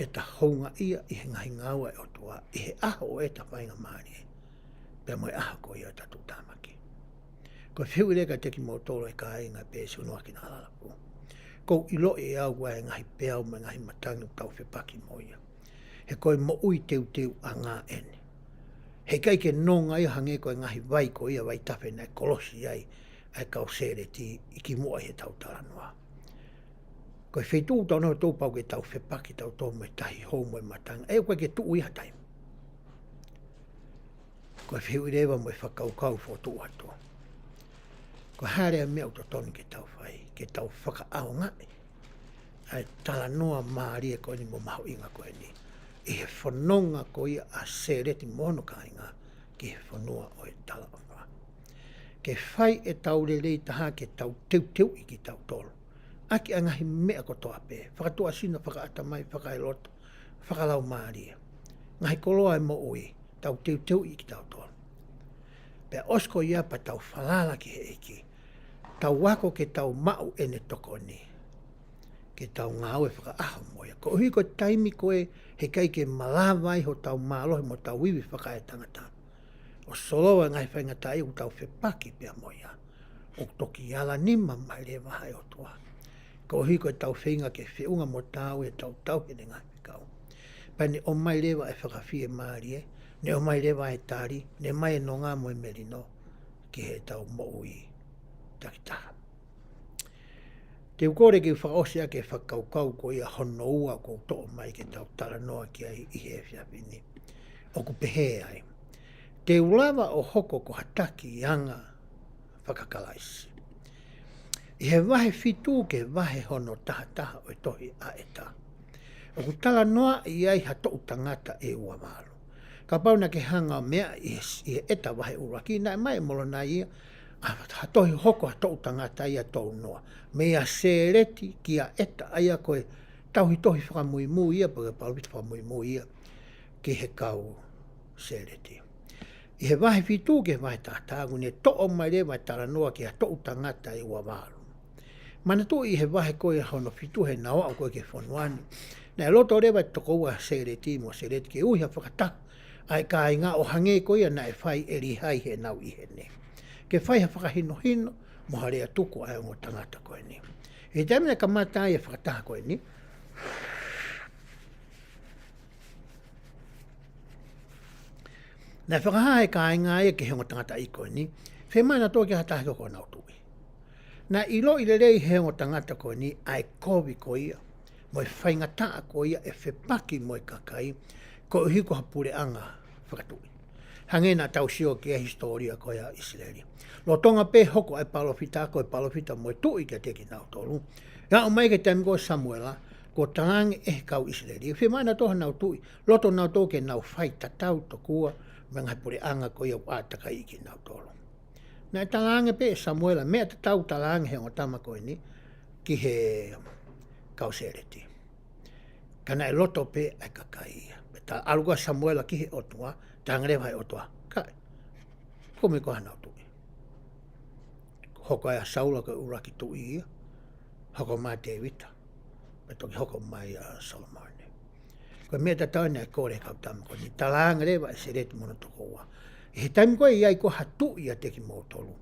ʻeta houngaʻia ʻi he ngaahi ngāue ʻa e ʻOtua ʻi he ʻaho ʻo ʻeta faingamālie, pea mo e ʻaho ko ia ʻo ʻeta tuʻutāmaki. Ko e fehuʻi leva kiate kimoutolu ʻe kāinga pea ʻe siʻi ʻunuaki Nuʻualalapu. ʻOku ou ʻiloʻi ʻe au ʻa e ngaahi peau mo e ngaahi matangi ʻoku tau fepaki mo ia. He ko e moʻui teuteuʻanga eni. He ʻikai ke nonga ia hangē ko e ngaahi vai ko ia, vaitafe naʻe kolosi ai ʻa e kau Sēleti ʻi kimuʻa ʻi heʻetau talanoa. Ko e feituʻu ʻoku tau nofo tautolu pau ke tau fepaki tautolu mo e tahi hou mo e matangi, ʻe ʻikai ke tuʻu ia ha taimi. Ko e fehuʻi leva mo e fakakaukau fokotuʻu atu, ko e hā leva e meʻa ʻoku totonu ke tau fai, ke tau fakaʻaongaʻi ʻa e talanoa mālie ko eni mo mahuʻinga ko eni ʻi he fononga ko ia ʻa Sēleti mo hono kāinga ki he fonua ʻo e talaʻofa? Ke fai ʻetau lelei taha ke tau teuteuʻi kitautolu ʻaki ʻa e ngaahi meʻa kotoa pē, fakatuʻasino, fakaʻatamai, fakaeloto, fakalaumālie, ngaahi koloa ʻo e moʻui, tau teuteuʻi kitautolu. Pea ʻosi ko ia pea tau falala ki he ʻEiki, tau ako ke tau maʻu ʻene tokoni, ke tau ngāue fakaʻaho mo ia. Koeʻuhi ko e taimi ko ē heʻikai ke malava ai hotau mālohi mo hotau ivi fakaetangata ʻo solova e ngaahi faingataʻa ʻoku tau fepaki pea mo ia, ʻoku toki ala nima mai leva ai ʻOtua. Koeʻuhi ko ʻetau feinga ke feʻunga mo taau ʻetau tauhi ʻene ngaahi fekau. Pea ne ʻomai leva e fakafiemālie, ne ʻomai leva e tali, ne ʻomai e nonga mo e melino ki heʻetau moʻui takitaha. Te u kole ke u fakaʻosi ʻaki e fakakaukau ko ia hono ua ʻoku ou toʻo mai ke tau talanoa ki ai ʻi he efiafi ni. ʻOku pehē ai, te u lava ʻo hoko ko ha taki anga faka-Kalaisi. ʻI he vahe fitu ki he vahe hono tahataha ʻo e tohi ʻa ʻEta, ʻoku talanoaʻi ai ha toʻu tangata ʻe ua valu. Kapau naʻa ke hanga ʻo meaʻi ʻi he, ʻi he ʻEta vahe ʻuluaki, naʻe ʻomai ʻe Molonai ia ʻa ha tohi hoko ha toʻu tangata ia ʻe tolu noa, meia Sēleti kia ʻEta, ʻa ia ko e tauhi tohi fakamuimui ia, pe ko e palōfita fakamuimui ia ki he kau Sēleti. ʻI he vahe fitu ki he vahe tahataha, ʻoku ne toʻo mai leva e talanoa ki ha toʻu tangata ʻe ua valu. Manatuʻi ʻi he vahe ko ia hono fitu heʻenau aʻu ko ē ki he fonua ni, naʻe loto leva e tokoua Sēleti mo Sēleti ke ui ha fakataha ʻa e kāinga ʻo hangē ko ia naʻe fai ʻe Līhai heʻenau ʻi heni, ke fai ha fakahinohino mo ha lea tuku ʻa e ongo tangata ko eni. ʻI he taimi naʻe kamata ai e fakataha ko eni, naʻe fakahā ʻe he kāinga ia ki he ongo tangata ʻi ko eni, fiemaʻu nautolu ke ʻi ai ha taha ke hoko ko honau tuʻi. Naʻe ʻiloʻi lelei ʻe he ongo tangata ko eni ʻa e kovi ko ia mo e faingataʻa ko ia ʻe fepaki mo e kakai, koeʻuhi ko ha puleʻanga fakatuʻi. Hangē naʻa tau sio ki he hisitōlia ko ia ʻa ʻIsileli. Lolotonga pē hoko ʻa e palōfita, ko e palōfita mo e tuʻi kiate kinautolu, ʻo aʻu mai ki he taimi ko ē ʻo Samuela, kuo talaange ʻe he kau ʻIsileli ʻoku fiemaʻu nautolu haʻanau tuʻi, loto nautolu ke nau fai tatau tokua mo e ngaahi puleʻanga ko ia ʻoku ʻātakaiʻi kinautolu. Naʻe talaange pē ʻe Samuela, meʻa tatau talaange ʻe he ongo tama ko eni ki he kau Sēleti. Ka naʻe loto pē ʻa e kakai ia. Pea ta ʻalu ko ē ʻa Samuela ki he ʻOtua, talaange leva ʻe he ʻOtua, kae kumi koe haʻanau tuʻi. Hoko ai ʻa Saula ko e ʻuluaki tuʻi ia, hoko mai ʻa Tēvita, pea toki hoko mai ʻa Solomone. Ko e meʻa tatau naʻe kole ʻe he kau tama ko eni. Talaange leva ʻe Sēleti mo hono tokoua, ʻi he taimi ko ē ʻe ʻi ai ko ha tuʻi ʻiate kimoutolu,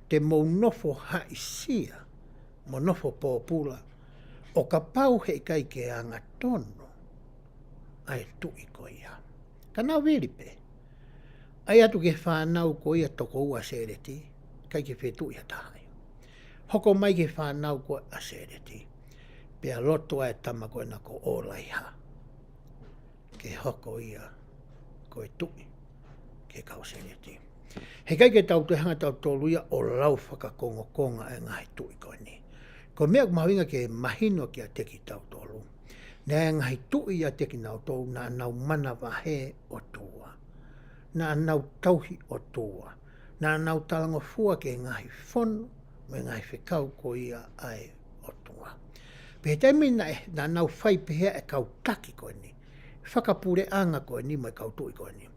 te mou nofo haʻisia mo nofo pōpula, ʻo kapau heʻikai ke angatonu ʻa e tuʻi ko ia, ka nau vili pē. ʻAi atu ki he fānau ko ia tokoua ʻa Sēleti, ʻikai ke fetuʻu ha taha ia. Hoko mai ki he fānau ko ē ʻa Sēleti, pea loto ʻa e tama ko ena ko ʻOlaiha ke hoko ia ko e tuʻi ki he kau Sēleti. Heʻikai ke tau toe hanga ʻe tautolu ia ʻo lau fakakongokonga ʻa e ngaahi tuʻi ko eni. Ko e meʻa ʻoku mahuʻinga ke mahino kiate kitautolu, naʻe ʻi ai e ngaahi tuʻi ʻiate kinautolu naʻa nau manavahē ʻOtua, naʻa nau tauhi ʻOtua, naʻa nau talangofua ki he ngaahi fono mo e ngaahi fekau ko ia ʻa e ʻOtua. Pea ʻi he taimi naʻe, naʻa nau fai pehē ʻa e kau taki ko eni, fakapuleʻanga ko eni mo e kau tuʻi ko eni,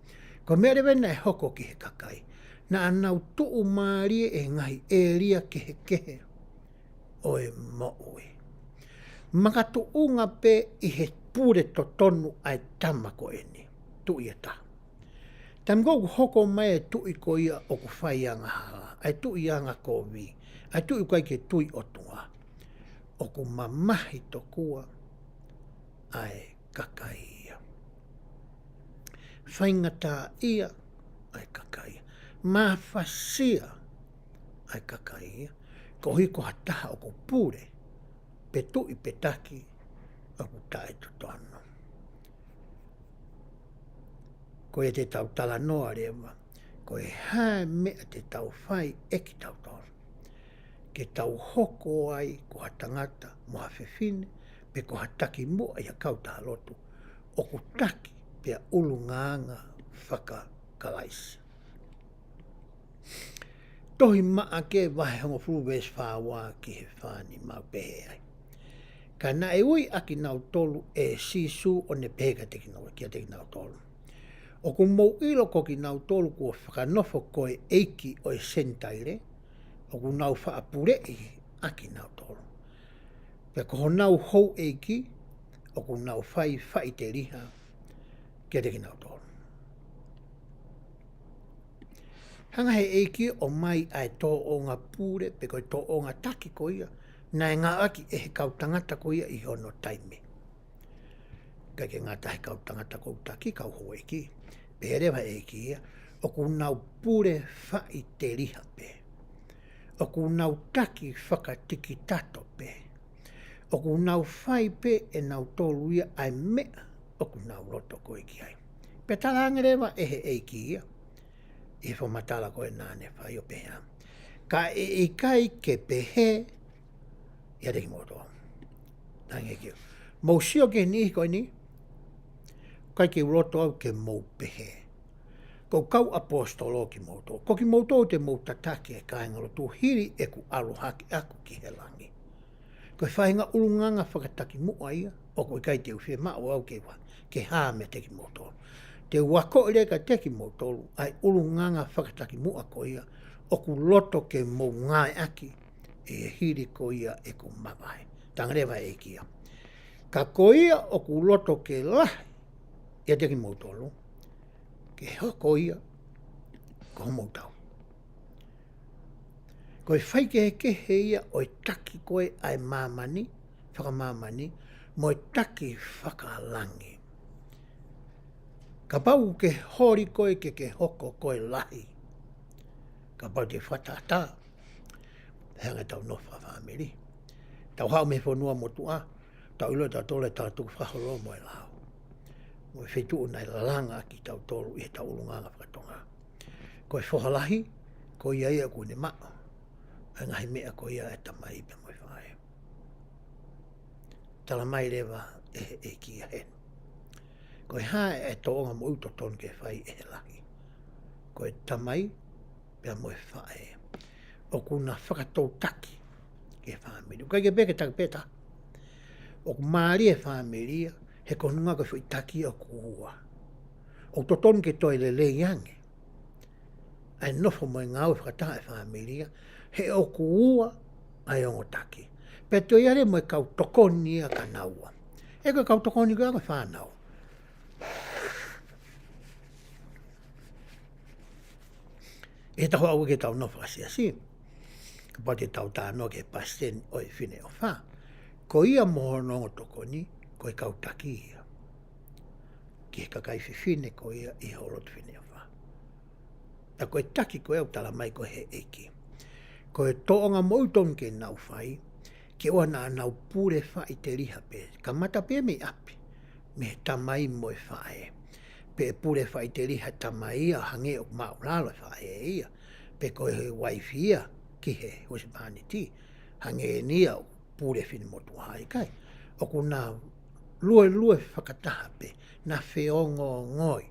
ko e meʻa leva naʻe hoko ki he kakai, naʻa nau tuʻumālie ʻi he ngaahi ʻēlia kehekehe ʻo e moʻui, makatuʻunga pē ʻi he pule totonu ʻa e tama ko eni, tuʻi ʻe taha. Taimi ko ē ʻoku hoko mai e tuʻi ko ia ʻoku fai angahala, ʻa e tuʻi angakovi, ʻa e tuʻi ʻoku ʻikai ke tui ʻOtua, ʻoku mamahi tokua ʻa e kakai ia. Faingataʻaʻia ʻa e kakai ia. Mafasia ʻa e kakai ia, koeʻuhi ko ha taha ʻoku pule, pe tuʻi pe taki ʻoku taʻetotonu. Ko ia te tau talanoa leva, ko e hā e meʻa te tau fai ʻe kitautolu ke tau hoko ai ko ha tangata mo ha fefine, pe ko ha takimuʻa ʻi ha kautaha lotu ʻoku taki pea ʻulungaanga faka-Kalaisi. Tohi Maʻake vahe hongofulu veesi fā ua ki he fā nima ʻoku pehē ai, ka naʻe ui ʻa kinautolu ʻe Sīsū ʻo ne pehē kiate kinau-, kiate kinautolu, ʻoku mou ʻilo ko kinautolu kuo fakanofo ko e ʻeiki ʻo e Senitaile, ʻoku nau faʻa puleʻi ʻa kinautolu. Pea ko honau houʻeiki, ʻoku nau fai faʻiteliha kiate kinautolu. Hanga he ʻEiki ʻo ʻomai ʻa e tōʻonga pule, pe ko e tōʻonga taki ko ia, naʻe ngāueʻaki ʻe he kau tangata ko ia ʻi hono taimi. ʻIkai ke ngata he kau tangata ʻoku taki, kau houʻeiki. Pehē leva ʻe he ʻEiki ia, ʻoku nau pule faʻiteliha pē. ʻOku nau taki fakatikitato pē. ʻOku nau fai pē ʻe nautolu ia ʻa e meʻa ʻoku nau loto ko ē ki ai. Pea talaange leva ʻe he ʻEiki ia, ʻi he fakamatala ko ē naʻa ne fai ʻo pehē, ka ʻe ʻikai ke pehē ʻiate kimoutolu. Hangē ko ia. Mou sio ki he niʻihi ko eni, ʻikai ke u loto au ke mou pehē, ko e kau ʻaposetolo kimoutolu. Ko kimoutolu te mou tataki e kāingalotu hili ʻeku ʻalu hake ʻaʻaku ki he langi. Ko e faʻahinga ʻulungaanga fakatakimuʻa ia, ʻoku ʻikai te u fiemaʻu au ke u hā, ke hā meiate kimoutolu. Te u akoʻi leva kiate kimoutolu ʻa e ʻulungaanga fakatakimuʻa ko ia, ʻoku loto ke mou ngāueʻaki ʻi he hili ko ia ʻeku mavahe. Talaange leva ʻe he ʻEiki ia, ka ko ia ʻoku loto ke lahi ʻiate kimoutolu, ke hoko ia ko homou tauhi. Ko e faikehekehe ia ʻo e taki ko ē ʻa e māmani, fakamāmani, mo e taki fakalangi. Kapau ke holi koe ke ke hoko ko e lahi, kapau te fakatātā, he anga ʻetau nofo fakafāmili. Tau haʻu mei he fonua motuʻa, tau ʻilo ʻe tautolu e tala tukufakaholo mo e lao, mo e feituʻu naʻe lalanga ʻaki kitautolu ʻi heʻetau ʻulungaanga fakatonga. Ko e foha lahi, ko ia ia ʻoku ne maʻu ʻa e ngaahi meʻa ko ia ʻa e tamai pea mo e faʻē. Talamai leva ʻe he ʻEiki ia heni, ko e hā e tōʻonga moʻui totonu ke fai ʻe he lahi? Ko e tamai pea mo e faʻē, ʻoku na fakatoutaki ki he fāmili. ʻIkai ke pehē ke taki pē taha. ʻOku mālie e fāmili ia he ko hono ʻuhinga ko e foʻi taki ia ʻoku ua. ʻOku totonu ke toe lelei ange ʻa e nofo mo e ngāue fakataha e fāmili ia, he ʻoku ua ʻa e ongo taki. Pea toe ʻi ai leva mo e kau tokoni ia kia naua. He ko e kau tokoni ko ia ko e fānau. ʻI heʻetau haʻu ki heʻetau nofo fakasiasi, kapau te tau talanoa ki he palesiteni ʻo e Fineʻofa, ko ia mo hono ongo tokoni, ko e kau taki ia ki he kakai fefine ko ia ʻi he lotu Fineʻofa. Pea ko e taki ko ē ʻoku talamai ko ē ʻe he ʻEiki, ko e tōʻonga moʻui totonu ke nau fai, ke ʻoua naʻa nau pule faʻiteliha pē, kamata pē mei ʻapi, mei he tamai mo e faʻē. Pe ʻe pule faʻiteliha e tamai ia hangē ʻoku māʻulalo e faʻē ia, pe ko e uaifi ia ki he husepāniti, hangē eni ia ʻoku pule finemotuʻa, ʻikai. ʻOku na luelue fakataha pē, na feongoongoi,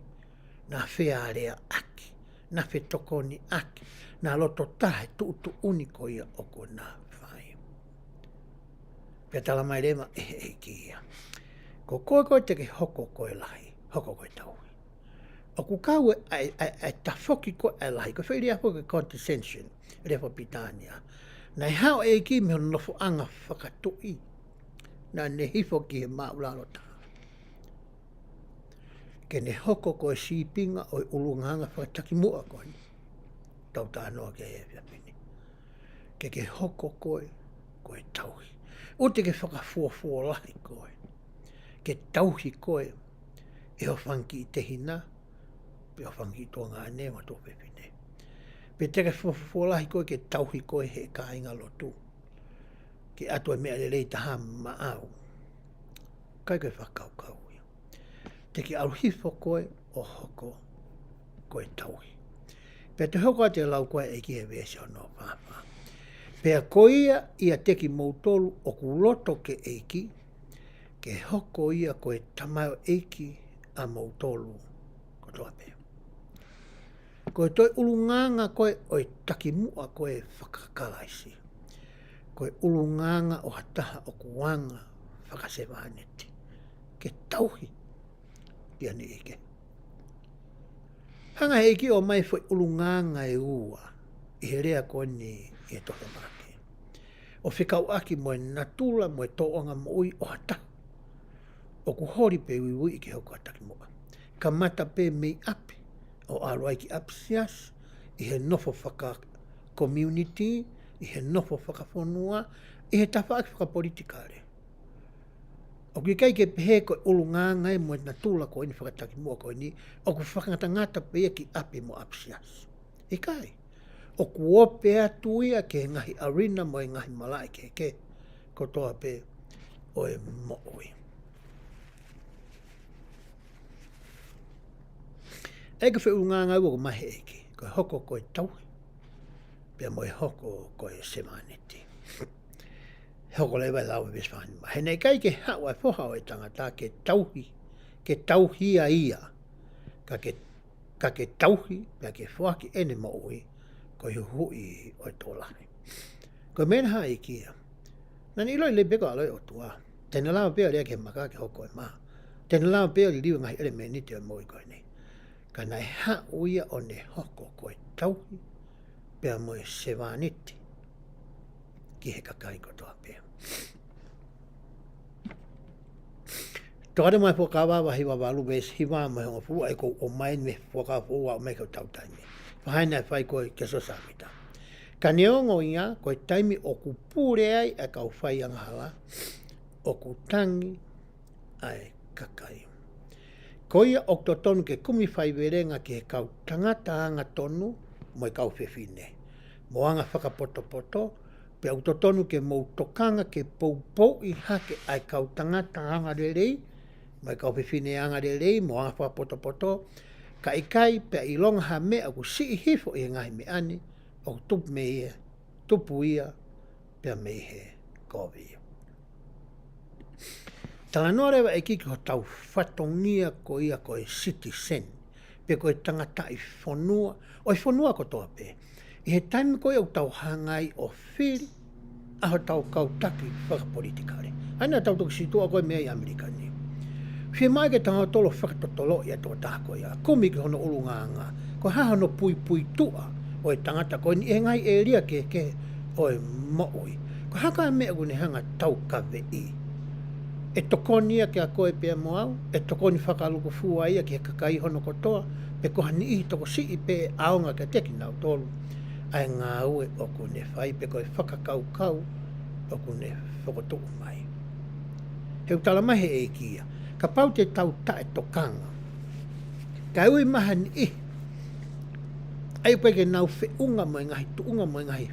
na fealeaʻaki, na fetokoniʻaki, na loto taha he tuʻutuʻuni ko ia ʻoku na fai. Pea talamai leva ʻe he ʻEiki ia, ko koe ko ē te ke hoko ko e lahi, hoko ko e tauhi. ʻOku kau e, ʻa e, ʻa e, ʻa e tafoki ko ē ʻa e lahi, ko e foʻi lea foki ko e condescension, lea fakapilitānia. Naʻe haʻu e ʻEiki mei hono nofoʻanga fakatuʻi, naʻa ne hifo ki he māʻulalo taha, ke ne hoko ko e sīpinga ʻo e ʻulungaanga fakatakimuʻa ko eni ʻoku tau talanoa ki ai he efiafi ni. Ke ke hoko koe ko e tauhi. ʻOua te ke fakafuofua lahi koe, ke tauhi koe ʻe hoʻo fanga kiʻi tehina, pe hoʻo fanga kiʻi tuongaʻane mo e tuofefine. Pe te ke fakafuofua lahi koe ke tauhi koe ʻe he kāingalotu, ke ʻatu e meʻa lelei taha maʻau. ʻIkai ko e fakakaukau ia. Te ke ʻalu hifo koe ʻo hoko ko e tauhi. Pea toe hoko atu e lau ko ē ʻa e ʻEiki he veesi hono fā fā. Pea ko ia ʻiate kimoutolu ʻoku loto ki he ʻEiki, ke hoko ia ko e tamaioʻeiki ʻamoutolu kotoa pē. Ko e toe ʻulungaanga ko ē ʻo e takimuʻa ko ē faka-Kalaisi, ko e ʻulungaanga ʻo ha taha ʻoku anga fakasevāniti, ke tauhi ki ha niʻihi kehe. Hanga he ʻEiki ʻo ʻomai foʻi ʻulungaanga ʻe ua ʻi he lea ko eni ʻi he Tohi ʻa Maʻake. ʻO fekauʻaki mo e natula mo e tōʻonga moʻui ʻo ha taha ʻoku holi pē uiuiʻi ke hoko ko ha takimuʻa. Kamata pē mei ʻapi ʻo ʻalu ai ki ʻapisiasi, ʻi he nofo fakakomiunitī, ʻi he nofo fakafonua, ʻi he tafaʻaki fakapolitikale. ʻOku ʻikai ke pehē ko e ʻulungaanga ia mo e natula ko eni fakatakimuʻa ko eni, ʻoku fakangatangata pē ia ki ʻapi mo ʻapisiasi. ʻIkai. ʻOku ope atu ia ki he ngaahi ʻarina mo e ngaahi malaʻe kehekehe kotoa pē ʻo e moʻui. ʻA ia ko e foʻi ʻulungaanga ua ʻoku ʻomai he ʻEiki, ko e hoko ko e tauhi, pea mo e hoko ko e sevāniti. Hoko leva e lau e veesi fā nima. He naʻe ʻikai ke haʻu ʻa e Foha ʻo e Tangata ke tauhi, ke tauhi ia ia, ka ke, ka ke tauhi, pea ke foaki ʻene moʻui ko e huhuʻi ʻo e tokolahi. Ko e meʻa naʻe hā ʻEiki ia. Naʻa ne ʻiloʻi lelei pē ko e ʻAlo ʻo e ʻOtua. Te ne lava pē ʻo lea ki he maka ke hoko e mā. Te ne lava pē ʻo liliu e ngaahi ʻelemēniti ʻo e moʻui ko eni. Ka naʻe haʻu ia ʻo ne hoko ko e tauhi, pea mo e sevāniti ki he kakai kotoa pē. Tokāteline mo e Fuakava vahe hiva valu veesi hiva mo e hongofulu, ʻa ia ʻoku ou ʻomai mei he Fuakava Foʻou ʻo aʻu mai ki hotau taimi. Fakahā naʻe fai ko ē kia Siosefa Sāmita. Ka neongo ia, ko e taimi ʻoku pule ai ʻa e kau faiangahala, ʻoku tangi ʻa e kakai. Ko ia ʻoku totonu ke kumi faivelenga ki he kau tangata angatonu mo e kau fefine, mo anga fakapotopoto, pea ʻoku totonu ke mou tokanga ke poupouʻi hake ʻa e kau tangata angalelei, mo e kau fefine angalelei, mo anga fakapotopoto, ka ʻikai pea ʻilonga ha meʻa ʻoku siʻi hifo ʻi he ngaahi meʻa ni, ʻoku tupu mei he, tupu ia, pea mei he kovi. Talanoa leva ʻEiki ki hotau fatongia ko ia ko e citizen, pe ko e tangataʻi fonua, ʻo e fonua kotoa pē. ʻI he taimi ko ia ʻoku tau hanga ai ʻo fili ʻa hotau kau taki fakapolitikale. ʻA ia naʻa tau toki situʻa ko ē mei ʻAmelika ni. Fiemaʻu ke tau tolo fakatotoloʻi ʻa e tokotaha ko ia. Kumi ki hono ʻulungaanga. Ko e hā hono puipuituʻa ʻo e tangata ko eni ʻi he ngaahi ʻēlia kehekehe ʻo e moʻui. Ko e hā e meʻa ʻoku ne hanga taukaveʻi. ʻE tokoni ia kiate koe pea mo au, ʻe tokoni fakalūkufua ia ki he kakai hono kotoa, pe ko ha niʻihi tokosiʻi pē ʻaonga kiate kinautolu ʻa e ngāue ʻoku ne fai pe ko e fakakaukau ʻoku ne fokotuʻu mai. He ʻoku tala mai he ʻEiki ia, kapau te tau taʻetokanga, kae ui mai ha niʻihi ʻa ia ʻoku ʻikai ke nau feʻunga mo e ngaahi tuʻunga mo e ngaahi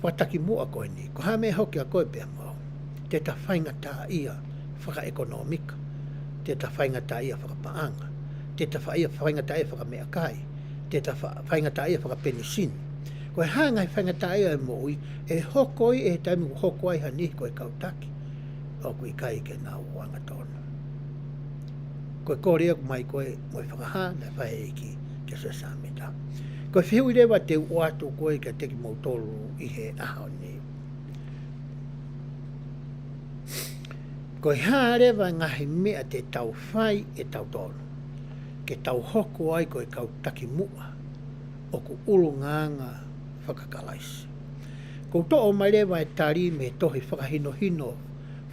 fakatakimuʻa ko eni, ko e hā e meʻa ʻe hoko kiate koe pea mo au? Te ta faingataʻaʻia fakaʻekonōmika, te ta faingataʻaʻia fakapaʻanga, te ta faʻia faingataʻaʻia fakameʻakai, te ta fa-, faingataʻaʻia fakapenisini. Ko e hā e ngaahi faingataʻaʻia ʻo e moʻui ʻe hoko ia ʻi he taimi ʻoku hoko ai ha niʻihi ko e kau taki ʻoku ʻikai ke nau angatonu. Ko e kole ʻoku ʻomai ko ē mo e fakahā naʻe fai ʻe he ʻEiki kia Siosefa Sāmita. Ko e fehuʻi leva te u ʻoatu ko ē kiate kimoutolu ʻi he ʻaho ni. Ko e hā leva e ngaahi meʻa te tau fai ʻe tautolu ke tau hoko ai ko e kau takimuʻa ʻoku ʻulungaanga faka-Kalaisi? ʻOku ou toʻo mai leva e tali mei he tohi fakahinohino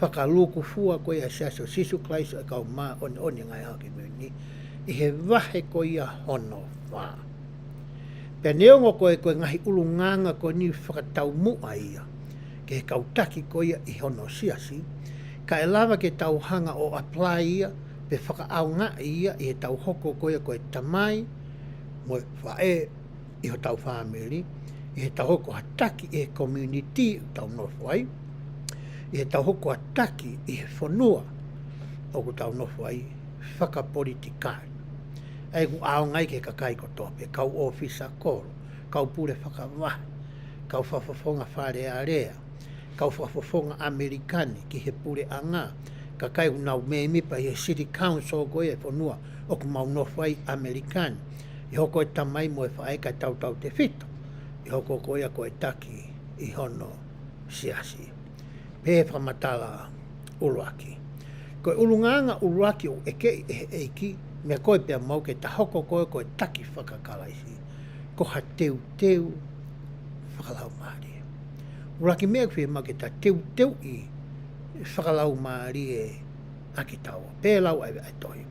fakalūkufua ko ia ʻa e Siasi ʻo Sīsū Kalaisi ʻo e Kau Māʻoniʻoni ʻi he Ngaahi ʻAho Kimui Ni, ʻi he vahe ko ia hono fā. Pea neongo ko e, ko e ngaahi ʻulungaanga ko eni fakataumuʻa ia ki he kau taki ko ia ʻi hono siasi, ka ʻe lava ke tau hanga ʻo apply ia, pe fakaʻaongaʻi ia ʻi heʻetau hoko ko ia ko e tamai mo e faʻē ʻi hotau fāmili, ʻi heʻetau hoko ha taki ʻi he community ʻoku tau nofo ai, ʻi heʻetau hoko ha taki ʻi he fonua ʻoku tau nofo ai, fakapolitikale. ʻA ia ʻoku ʻaonga ai ki he kakai kotoa pē, kau ʻōfisa kolo, kau pule fakavahe, kau fakafofonga Fale Alea, kau fakafofonga ʻAmelika ni ki he puleʻanga, kakai ʻoku nau mēmipa ʻi he City Council ko ia ʻo e fonua ʻoku mau nofo ai ʻAmelika ni, ʻi he hoko e tamai mo e faʻē kae tautautefito ʻi he hoko ko ia ko e taki ʻi hono siasi. Pea fakamatala ʻuluaki. Ko e ʻulungaanga ʻuluaki ʻoku ʻekeʻi ʻe he ʻEiki, meia koe pea mo au ke ta hoko ko ē ko e taki faka-Kalaisi, ko ha teuteu fakalaumālie. Ua ki he meʻa ʻoku fiemaʻu ke ta teuteuʻi fakalaumālie ʻa kitaua. Pea lau ʻa e tohi.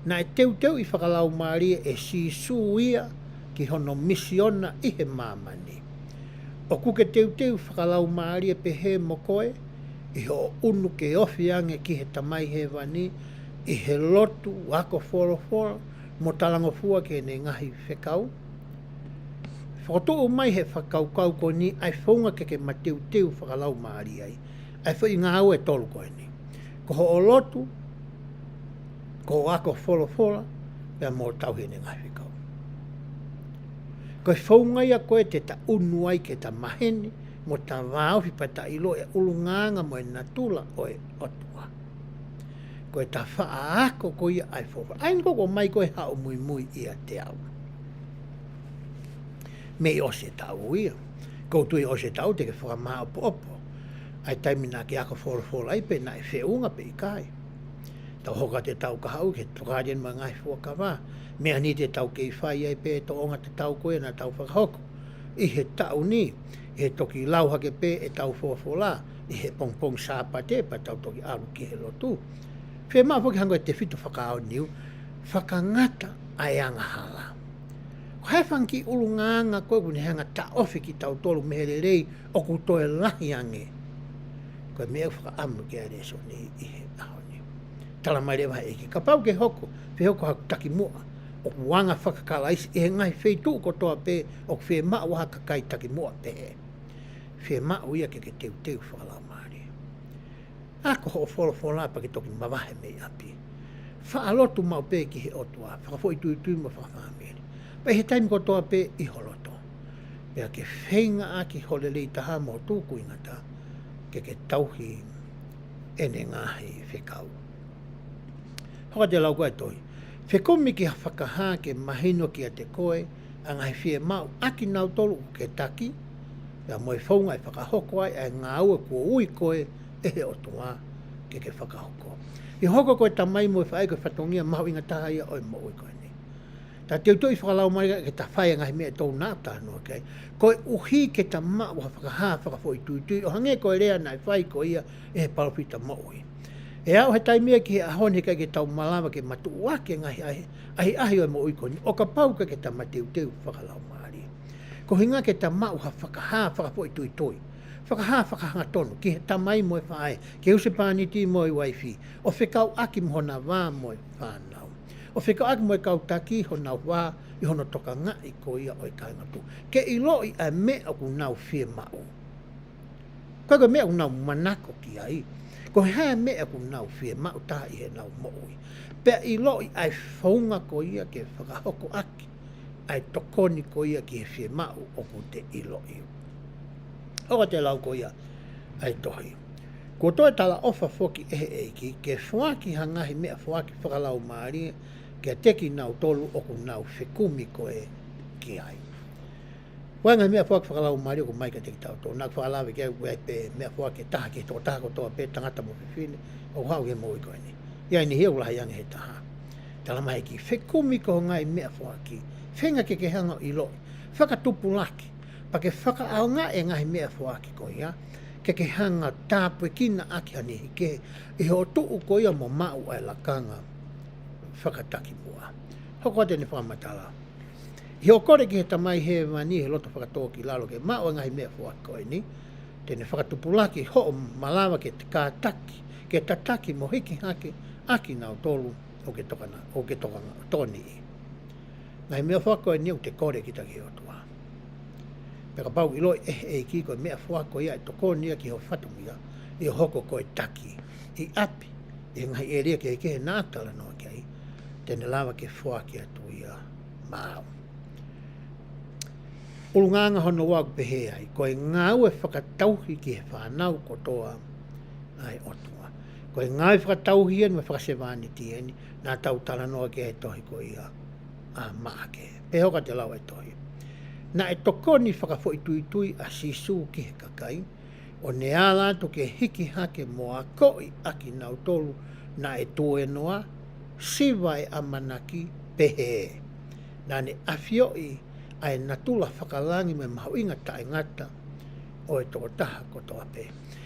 Naʻe teuteuʻi fakalaumālie ʻe Sīsū ia ki hono misiona ʻi he māmani. ʻOku ke teuteu fakalaumālie pehē mo koe, ʻi hoʻo ʻunu ke ofi ange ki he Tamai Hēvani, ʻi he lotu, ako folofola, mo talangofua ki heʻene ngaahi fekau. Fokotuʻu mai he fakakaukau ko eni ʻa e founga ke ke mateuteu fakalaumālie ai. ʻA e foʻi ngāue ʻe tolu ko eni. Ko hoʻo lotu, ko hoʻo ako folofola, pea mo tauhi ʻene ngaahi fekau. Ko e founga ia ko ē te ta ʻunu ai ke ta maheni, mo ta vāofi pea ta ʻilo e ʻulungaanga mo e natula ʻo e ʻOtua. Ko e ta faʻa ako ko ia ʻa e folofola. ʻA eni ko ē ʻoku ʻomai ko ē haʻo muimui ʻiate au. Mei ʻosi e taʻu ia. Ko u tui ʻosi e taʻu te ke fakamāʻopoʻopo. ʻA e taimi naʻa ke ako folofola ai pe naʻe feʻunga pe ʻikai. Tau hoko atu e taʻu kahaʻu ke tokāteline mo e ngaahi fuakava. Meʻa ni te tau kei fai ai pē tōʻonga tatau ko ē naʻa tau fakahoko. ʻI he taʻu ni, ʻi he toki lau hake pē ʻetau folofola, ʻi he pongipongi Sāpate pea tau toki ʻalu ki he lotu. Fiemaʻu foki hangē ko e tefito fakaʻaho ni, fakangata ʻa e angahala. Ko e hā e fanga kiʻi ʻulungaanga ko ē ʻoku ne hanga ʻo taʻofi kitautolu mei he lelei ʻoku toe lahi ange. Ko e meʻa ʻoku fakaʻamu ki ai e lēsoni ʻi he ʻaho ni. Tala mai leva ʻe he ʻEiki, kapau ke hoko, fehoko haku takimuʻa ʻoku anga faka-Kalaisi ʻi he ngaahi feituʻu kotoa pē ʻoku fiemaʻu ai ha kakai takimuʻa pehē. Fiemaʻu ia ke ke teuteu fakalaumālie. Ako hoʻo folofola pea ke toki mavahe mei ʻapi. Faʻa lotu maʻu pē ki he ʻOtua, fakafoʻituitui mo fakafāmili. Pea ʻi he taimi kotoa pē ʻi ho loto. Pea ke feinga ʻaki ho lelei taha mo tukuingata, ke ke tauhi ʻene ngaahi fekau. Hoko atu e lau ko ē ʻa e tohi. Fekumi ki ha fakahā ke mahino kiate koe ʻa e ngaahi fiemaʻu ʻa kinautolu ʻoku ke taki, pea mo e founga ʻe fakahoko ai ʻa e ngāue kuo ui koe ʻe he ʻOtua ke ke fakahoko. ʻI hoʻo hoko ko e tamai mo e faʻē, ko e fatongia mahuʻinga taha ia ʻo e moʻui ko eni. Ta teuteuʻi fakalaumālie ke ta fai e ngaahi meʻa ʻe tolu naʻa ta talanoa ki ai. Koeʻuhi ke ta maʻu ha fakahā fakafoʻituitui, ʻo hangē ko e lea naʻe fai ko ia ʻe he palōfita moʻui. ʻE aʻu he taimi ia ki he ʻaho ni he ʻikai ke tau malava ke matuʻuaki e ngaahi ʻahiʻahi ʻo e moʻui ko eni, ʻo kapau ʻikai ke ta mateuteu fakalaumālie. Ko e ʻuhinga ke ta maʻu ha fakahā fakafoʻituitui. Fakahā fakahangatonu ki he tamai mo e faʻē, ki he husepāniti mo e uaifi, ʻo fekauʻaki mo hona vā mo e fānau. ʻO fekauʻaki mo e kau taki honau vā ʻi hono tokangaʻi ko ia ʻo e kāinga pū. Ke ʻiloʻi ʻa e meʻa ʻoku nau fiemaʻu. Ko e hā e meʻa ʻoku nau manako ki ai. Ko e hā e meʻa ʻoku nau fiemaʻu taha ʻi heʻenau moʻui. Pea ʻiloʻi ʻa e founga ko ia ke fakahokoʻaki ʻa e tokoni ko ia ki he fiemaʻu ʻoku te ʻiloʻi. Hoko atu e lau ko ia ʻa e tohi. Kuo toe talaʻofa foki ʻe he ʻEiki ke foaki ha ngaahi meʻafoaki fakalaumālie kiate kinautolu ʻoku nau fekumi ko ē ki ai. Ko e ngaahi meʻafoaki fakalaumālie ʻoku ʻomai kiate kitautolu. Naʻa ku fakalave ki ai, ʻoku ʻi ai pē meʻafoaki ʻe taha ki he tokotaha kotoa pē, tangata mo fefine, ʻoku haʻu ki he moʻui ko eni. ʻI ai e niʻihi ʻoku lahi ange he taha. Tala mai ʻe he ʻEiki, fekumi ki hoʻo ngaahi meʻafoaki. Feinga ke ke hanga ʻo ʻiloʻi. Fakatupulaki. Pea ke fakaʻaongaʻi e ngaahi meʻafoaki ko ia. Ke ke hanga ʻo tāpuekina ʻaki ha niʻihi kehe ʻi hoʻo tuʻu ko ia mo maʻu ʻa e lakanga fakatakimuʻa. Hoko atu ʻene fakamatala. ʻI hoʻo kole ki he Tamai Hēvani he loto fakatōkilalo ke maʻu e ngaahi meʻafoaki ko eni, te ne fakatupulaki hoʻo malava ke kātaki, ke tataki mo hiki hake ʻa kinautolu ʻoku ke tokanga, ʻoku ke tokanga, tokoniʻi. Ngaahi meʻafoaki ko eni ʻoku te kole kita ki he ʻOtua. Pea kapau ʻiloʻi ʻe he ʻEiki ko e meʻafoaki ko ia ʻe tokoni ia ki ho fatongia, ʻi hoʻo hoko ko e taki ʻi ʻapi, ʻi he ngaahi ʻēlia kehekehe naʻa ta talanoa ki ai, te ne lava ke foaki atu ia maʻau. ʻUlungaanga hono ua ʻoku pehē ai, ko e ngāue fakatauhi ki he fānau kotoa ʻa e ʻOtua. Ko e ngāue fakatauhi eni mo e fakasevāniti eni, naʻa tau talanoa ki ai he tohi ko ia ʻa Maʻake. Pea hoko atu e lau ʻa e tohi. Naʻe tokoni fakafoʻituitui ʻa Sīsū ki he kakai, ʻo ne ala atu ke hiki hake mo akoʻi ʻa kinautolu naʻe tuēnoa, siva e ʻamanaki, pehē. Naʻa ne ʻafioʻi ʻa e natula fakalangi mo e mahuʻinga taʻengata ʻo e tokotaha kotoa pē.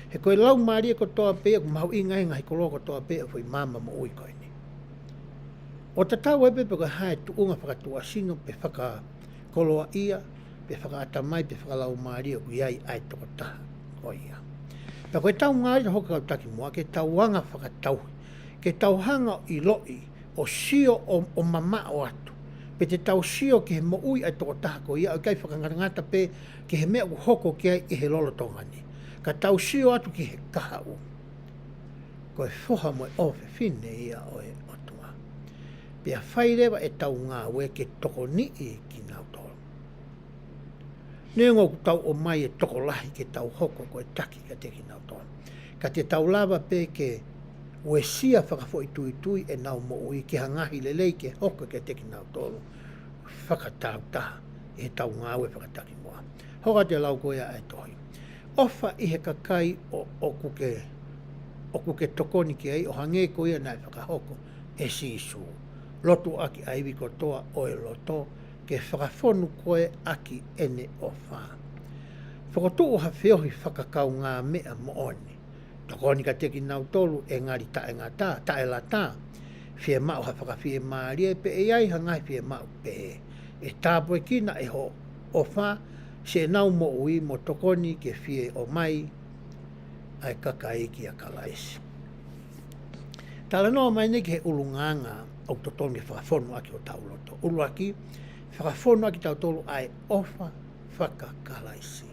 He ko e laumālie kotoa pē, ʻoku mahuʻinga he ngaahi koloa kotoa pē ʻo e foʻi maama moʻui ko eni. ʻO tatau ai pē pe ko e hā e tuʻunga fakatuʻasino pe fakakoloaʻia, pe fakaʻatamai, pe fakalaumālie ʻoku ʻi ai ʻa e tokotaha ko ia. Pea ko e tau ngāue ʻa e houʻeiki kau taki muʻa ke tau anga fakatauhi, ke tau hanga ʻo ʻiloʻi, ʻo sio ʻo, ʻo mamaʻo atu. Pe te tau sio ki he moʻui ʻa e tokotaha ko ia, ʻo ʻikai fakangatangata pē ki he meʻa ʻoku hoko ki ai ʻi he lolotonga ni. Ka tau sio atu ki he kahaʻu. Ko e foha mo e ʻofefine ia ʻo e ʻOtua. Pea fai leva e tau ngāue ke tokoniʻi kinautolu. Neongo ʻoku tau ʻomai e tokolahi ke tau hoko ko e taki kiate kinautolu. Ka te tau lava pē ke uesia fakafoʻituitui ʻenau moʻui ki ha ngaahi lelei ke hoko kiate kinautolu. Fakataautaha ʻi he tau ngāue fakataki muʻa. Hoko atu e lau ko ia ʻa e tohi. ʻOfa ʻi he kakai ʻo, ʻoku ke, ʻoku ke tokoni ki ai ʻo hangē ko ia naʻe fakahoko ʻe Sīsū. Lotu ʻaki ʻa e ivi kotoa ʻo e loto ke fakafonu koe ʻaki ʻene ʻofa. Fokotuʻu ha feohi fakakaungāmeʻa moʻoni. Tokoni kiate kinautolu ʻe ngali taʻengata, taʻelata. Fiemaʻu ha fakafiemālie pe ʻe ʻi ai ha ngaahi fiemaʻu pehē. ʻE tāpuekina ʻe hoʻo ʻofa siʻenau moʻui mo tokoni ke fie ʻomai ʻa e kakai kia Kalaisi. Talanoa mai eni ki he ʻulungaanga ʻoku totonu ke fakafonu ʻaki hotau loto. ʻUluaki, fakafonu ʻaki kitautolu ʻa e ʻofa fakakalaisi.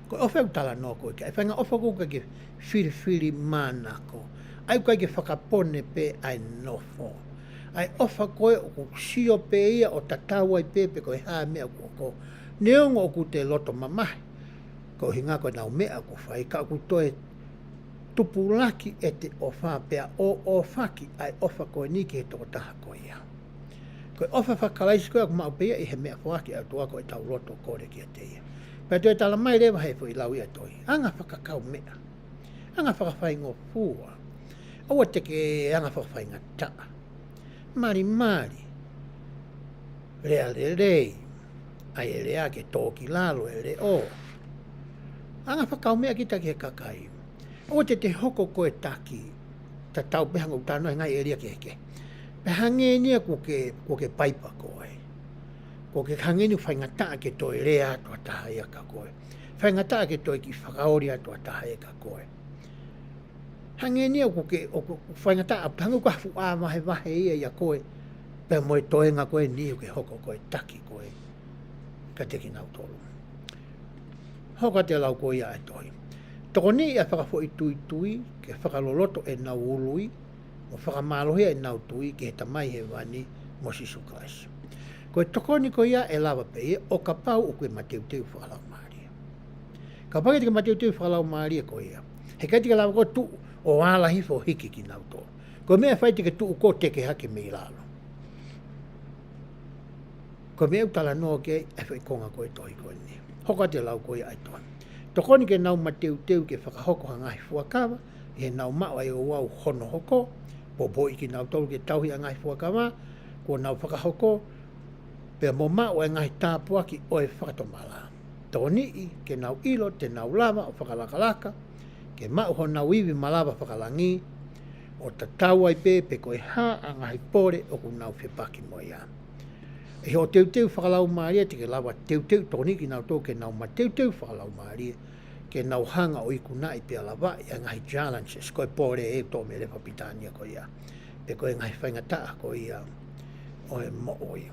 Ko e ʻofa ʻoku talanoa ko ē ki ai, faʻahinga ʻofa ʻoku ʻikai ke filifilimānako. ʻA ia ʻoku ʻikai ke fakapone pē ʻa e nofo. ʻA e ʻofa ko ē ʻoku sio pē ia ʻo tatau ai pē pe ko e hā e meʻa ʻoku hoko. Neongo ʻoku te loto mamahi. Ko e ʻuhinga ko ʻenau meʻa ʻoku fai, ka ʻoku toe tupulaki ʻete ʻofa pea ʻoʻofaki ʻa e ʻofa ko eni ki he tokotaha ko ia. Ko e ʻofa fakakalaisi ko ē ʻoku maʻu pē ia ʻi he meʻafoaki ʻa e ʻOtua ko ʻetau loto kole kiate ia. Pea toe tala mai leva he foʻi lau ia ʻa e tohi. Anga fakakaumeʻa. Anga fakafaingofua. ʻOua te ke anga fakafaingataʻa. Malimali. Lea lelei. ʻAi e lea ke tō ki lalo e leʻo. Anga fakakaumeʻa kita ki he kakai. ʻOua te te hoko ko e taki. Tatau pē hangē ʻoku talanoa he ngaahi ʻēlia kehekehe. Pea hangē ni ia kuo ke, kuo ke paipa koe. Kuo ke hangē ni faingataʻa ke toe lea atu ha taha ia kia koe. Faingataʻa ke toe kiʻi fakaoli atu ha taha ia kia koe. Hangē ni ia ʻoku ke, ʻoku faingataʻa, hangē ʻoku ʻafuʻā vahevahe ia ʻia koe, pea mo e toenga ko eni ʻoku ke hoko ko e taki ko ē kiate kinautolu. Hoko atu e lau ko ia ʻa e tohi. Tokoniʻi ʻa e fakafoʻituitui, ke fakaloloto ʻenau ului, mo fakamālohia ʻenau tui ki he Tamai Hēvani mo Sīsū Kalaisi. Ko e tokoni ko ia ʻe lava pē ia ʻo kapau ʻoku ke mateuteu fakalaumālie. Kapau ʻoku ke mateuteu fakalaumālie ko ia. He ʻikai te ke lava koe ʻo tuʻu ʻo ala hifo ʻo hiki kinautolu. Ko e meʻa ʻe fai te ke tuʻu koe ʻo teke hake mei lalo. Ko e meʻa ʻoku talanoa ki ai ʻa e foʻi konga ko ē tohi ko eni. Hoko atu e lau ko ia ʻa e tohi. Tokoni ke nau mateuteu ke fakahoko ha ngaahi fuakava, ʻi heʻenau maʻu ʻa e ouau hono hoko, poupouʻi kinautolu ke tauhi ʻa e ngaahi fuakava kuo nau fakahoko, pea mo maʻu ʻa e ngaahi tāpuaki ʻo e fakatomala. Tokoniʻi ke nau ʻilo te nau lava ʻo fakalakalaka, ke maʻu honau ivi malava fakalangi, ʻo tatau ai pē pe ko e hā ʻa e ngaahi pole ʻoku nau fepaki mo ia. ʻI hoʻo teuteu fakalaumālie te ke lava teuteu tokoniʻi kinautolu ke nau mateuteu fakalaumālie, ke nau hanga ʻo ikunaʻi pea lavaʻi ʻa e ngaahi challenges, ko e pole ʻe tō mei he lea fakapilitānia ko ia. Pe ko e ngaahi faingataʻa ko ia ʻo e moʻui.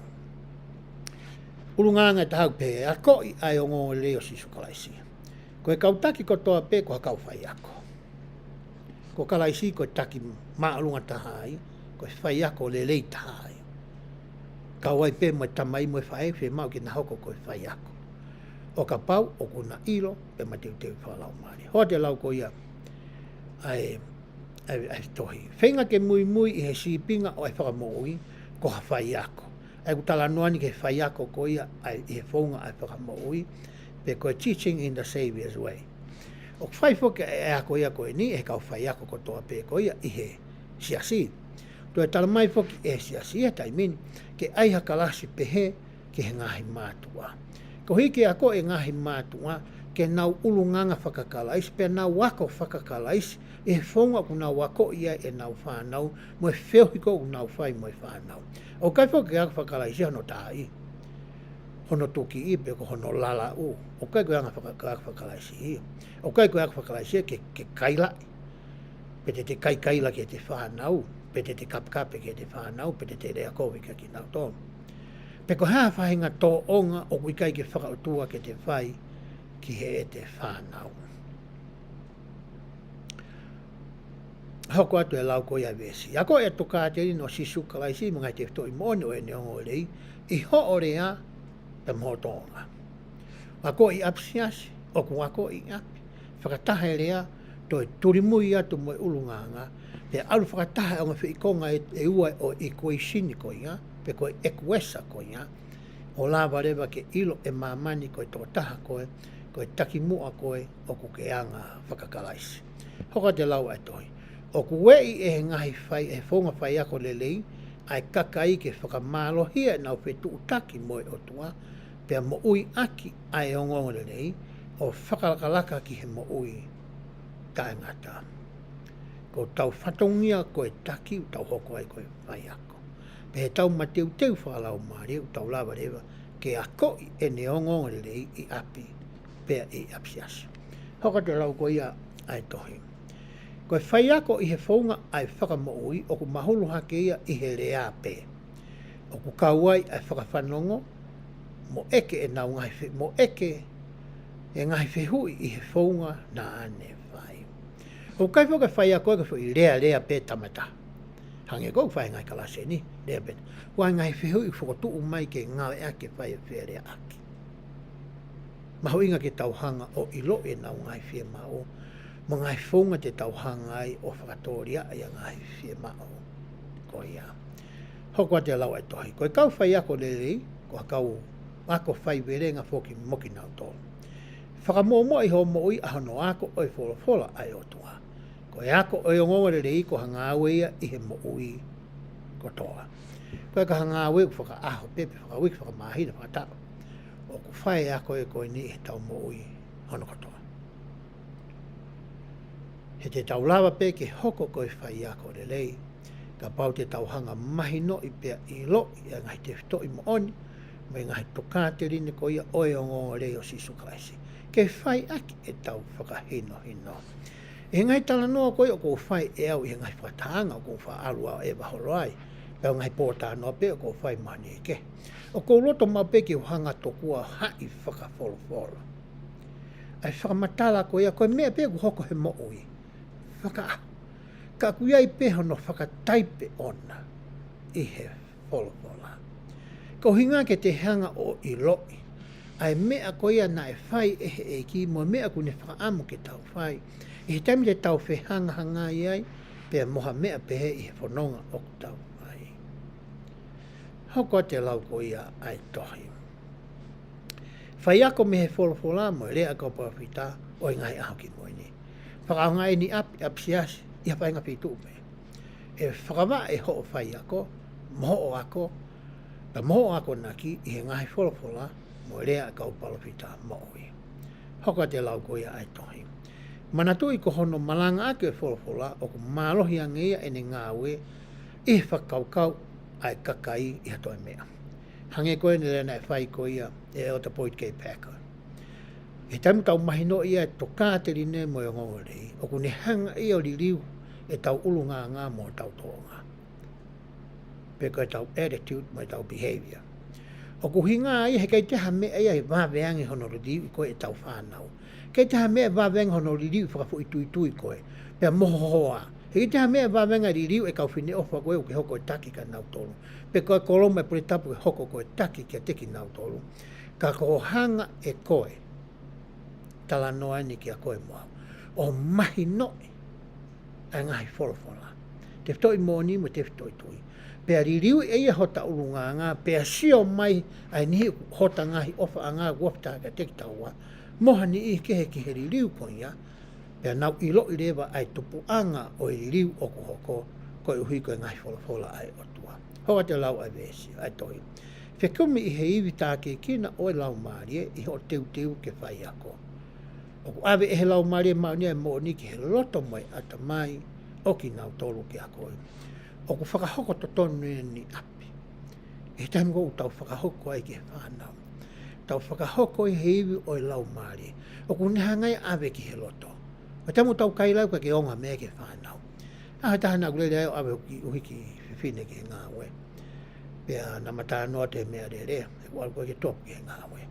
ʻUlungaanga ʻe taha ʻoku pehē, akoʻi ʻa e ongoongolelei ʻo Sīsū Kalaisi. Ko e kau taki kotoa pē ko ha kau faiako. Ko Kalaisi ko e taki māʻolunga taha ai, ko e faiako lelei taha ai. Kau ai pē mo e tamai mo e faʻē fiemaʻu ke na hoko ko e faiako. ʻO kapau ʻoku na ʻilo pea mateuteu fakalaumālie. Hoko atu e lau ko ia ʻa e, ʻa e, ʻa e tohi. Feinga ke muimui ʻi he sīpinga ʻo e Fakamoʻui ko ha faiako. ʻA ia ʻoku talanoa ni ki he faiako ko ia ʻa e ʻi he founga ʻa e Fakamoʻui, pe ko e teaching in the Saviour's way. ʻOku fai foki ʻa e ako ia ko eni ʻe he kau faiako kotoa pē ko ia ʻi he siasi. Toe tala mai foki ʻe he siasi ʻi he taimi ni, ke ʻai ha kalasi pehē ki he ngaahi mātuʻa. Koeʻuhi ke akoʻi e ngaahi mātuʻa, ke nau ʻulungaanga faka-Kalaisi, pea nau ako faka-Kalaisi, ʻi he founga ʻoku nau akoʻi ai ʻenau fānau, mo e feohi ko ē ʻoku nau fai mo e fānau. ʻOku ʻikai foki ke ako faka-Kalaisi ia hono taaʻi, hono tukiʻi, pe ko hono lalaʻu. ʻOku ʻikai ko e anga faka-, ako faka-Kalaisi ia. ʻOku ʻikai ko e ako faka-Kalaisi ia ke, ke kailaʻi. Pe te te kaikaila ki heʻete fānau, pe te te kapekape ki heʻete fānau, pe te te lea kovi kia kinautolu. Pe ko e hā faʻahinga tōʻonga ʻoku ʻikai ke fakaʻotua ke te fai ki heʻete fānau. Hoko atu e lau ko ia ʻa e veesi. Ako e tokāteline ʻo Sīsū Kalaisi mo e ngaahi tefitoʻi moʻoni ʻo ʻene ongoongolelei ʻi hoʻo lea pea mo hoʻo tōʻonga. Ako ʻi ʻapisiasi, ʻoku ako ʻi ʻapi. Fakataha e lea, toe tulimui atu mo e ʻulungaanga, pea ʻalu fakataha e ongo foʻi konga ʻe, ʻe ua ʻo e ikueisini ko ia, pe ko e ekuesa ko ia, ʻo lava leva ke ʻilo ʻe māmani ko e tokotaha koe, ko e takimuʻa koe ʻoku ke anga faka-Kalaisi. Hoko atu e lau ʻa e tohi. ʻOku ueʻi ʻe he ngaahi fai, ʻe he founga faiako lelei ʻa e kakai ke fakamālohia ʻenau fetuʻutaki mo e ʻOtua, pea moʻui ʻaki ʻa e ongoongolelei, ʻo fakalakalaka ki he moʻui taʻengata. Ko hotau fatongia ko e taki ʻoku tau hoko ai ko e faiako. Pea ʻi heʻetau mateuteu fakalaumālie ʻoku tau lava leva ke akoʻi ʻene ongoongolelei ʻi ʻapi pea ʻi ʻapisiasi. Hoko atu e lau ko ia ʻa e tohi. Ko e faiako ʻi he founga ʻa e fakamoʻui ʻoku mahulu hake ia ʻi he lea pē. ʻOku kau ai ʻa e fakafanongo, mo ʻeke ʻenau ngaahi fe-, mo ʻeke e ngaahi fehuʻi ʻi he founga naʻa ne fai. ʻOku ʻikai foki ke faiako ia ko e foʻi lealea pē taʻengata. Hangē ko ʻeku fai e ngaahi kalasi ni, lea pē. ʻOku ʻi ai e ngaahi fehuʻi fokotuʻu mai ke ngāueʻaki ke fai e feleaʻaki. Mahuʻinga ke tau hanga ʻo ʻiloʻi ʻenau ngaahi fiemaʻu, mo e ngaahi founga te tau hanga ai ʻo fakatōliaʻi ʻa e ngaahi fiemaʻu ko ia. Hoko atu e lau ʻa e tohi. Ko e kau faiako lelei, ko ha kau ako faivelenga foki mo kinautolu. Fakamuʻomuʻa ʻi hoʻo moʻui ʻa hono ako ʻo e folofola ʻa e ʻOtua. Ko e ako ʻo e ongoongolelei ko ha ngāue ia ʻi he moʻui kotoa. ʻOku ʻikai ko ha ngāue ʻoku fakaʻaho pē, pe fakauike, fakamāhina, fakataʻu. ʻOku fai e ako ia ko eni ʻi heʻetau moʻui hono kotoa. He te tau lava pē ke hoko ko e faiako lelei, kapau te tau hanga mahinoʻi pea ʻiloʻi ʻa e ngaahi tefitoʻi moʻoni, mo e ngaahi tokāteline ko ia ʻo e ongoongolelei ʻo Sīsū Kalaisi. Ke fai ʻaki ʻetau fakahinohino. ʻI he ngaahi talanoa ko ia ʻoku ou fai ʻe au ʻi he ngaahi fakatahaʻanga ʻoku ou faʻa ʻalu ʻo ʻeva holo ai, pea ʻi he ngaahi pōtalanoa pē ʻoku ou fai mahani ʻe kehe. ʻOku ou loto maʻu pē ke u hanga tokua ʻo haʻi fakafolofola ʻa e fakamatala ko ia, ko e meʻa pē ʻoku hoko he moʻui. Fakaʻaho. Ka ʻoku ʻi ai pē hono fakataipe ʻona ʻi he folofola. Ko e ʻuhinga ke te hanga ʻo ʻiloʻi ʻa e meʻa ko ia naʻe fai ʻe he ʻEiki mo e meʻa ʻoku ne fakaʻamu ke tau fai ʻi he taimi te tau fehangahangai ai pea mo ha meʻa pehē ʻi he fononga ʻoku tau fai. Hoko atu e lau ko ia ʻa e tohi. Faiako mei he folofola mo e lea ʻa e kau palōfita ʻo e ngaahi ʻaho kimui ni. Fakaʻaongaʻi ʻeni ʻi ʻapi, ʻapisiasi, ʻi ha faʻahinga feituʻu pē. ʻE fakavaʻe hoʻo faiako, mo hoʻo ako, pea mo hoʻo akonaki ʻi he ngaahi folofola mo e lea ʻa e kau palōfita moʻui. Hoko atu e lau ko ia ʻa e tohi. Manatuʻi ko hono malangaʻaki ʻo e folofola ʻoku mālohi ange ia ʻene ngāue ʻi he fakakaukau ʻa e kakai ʻi ha toe meʻa. Hangē ko ʻene lea naʻe fai ko ia ʻe ʻEletā Boyd K. Packer. ʻI he taimi ʻoku tau mahinoʻi ai e tokāteline mo e ongoongolelei, ʻoku ne hanga ia ʻo liliu ʻetau ʻulungaanga mo ʻetau tōʻonga. Pe ko ʻetau attitude mo ʻetau behavior. ʻOku ʻuhinga ia he ʻikai toe ha meʻa ia ʻe vave ange hono liliuʻi ko ē ʻetau fānau. ʻIkai toe ha meʻa ʻe vave ange hono liliuʻi fakafoʻituitui ko ē, pea mo ho hoa. He ʻikai toe ha meʻa ʻe vave ange liliuʻi e kau fineʻofa ko ē ʻoku ke hoko ko e taki kia nautolu. Pe ko e kōlomu ʻo e pule tapu ke hoko ko e taki kiate kinautolu. Ka ko hoʻo hanga ʻe koe, talanoa ʻeni kia koe mo au, ʻo mahinoʻi ʻa e ngaahi folofola, tefitoʻi moʻoni mo e tefitoʻi tui. Pea liliuʻi ʻe ia hota ʻulungaanga, pea sio mai ʻa e niʻihi ʻoku hota ngaahi ʻofaʻanga ʻoku ofi taha kiate kitaua, mo ha niʻihi kehe ki he liliu ko ia, pea nau ʻiloʻi leva ʻa e tupuʻanga ʻo e liliu ʻoku hoko, koeʻuhi ko e ngaahi folofola ʻa e ʻOtua. Hoko atu e lau ʻa e veesi, ʻa e tohi. Fekumi ʻi he ivi tākiekina ʻo e Laumālie ʻi hoʻo teuteu ke faiako. ʻOku ʻave ʻe he Laumālie Māʻoniʻoni ʻa e moʻoni ki he loto mo e ʻatamai ʻo kinautolu ke akoʻi. ʻOku fakahoko totonu ʻeni ʻi ʻapi. ʻI he taimi ko ē ʻoku tau fakahoko ai ki he fānau. Tau fakahoko ʻi he ivi ʻo e Laumālie. ʻOku ne hanga ia ʻo ʻave ki he loto. ʻI he taimi ʻoku tau kai lā ʻoku ʻikai ke ongo meʻa ki he fānau. ʻA e taha naʻa ku lele ai ʻo ʻave hoku kiʻi ʻuhiki fefine ki he ngāue. Pea naʻá ma talanoa atu he meʻalele, he ʻoku ʻalu ko ē ke topu ki he ngāue.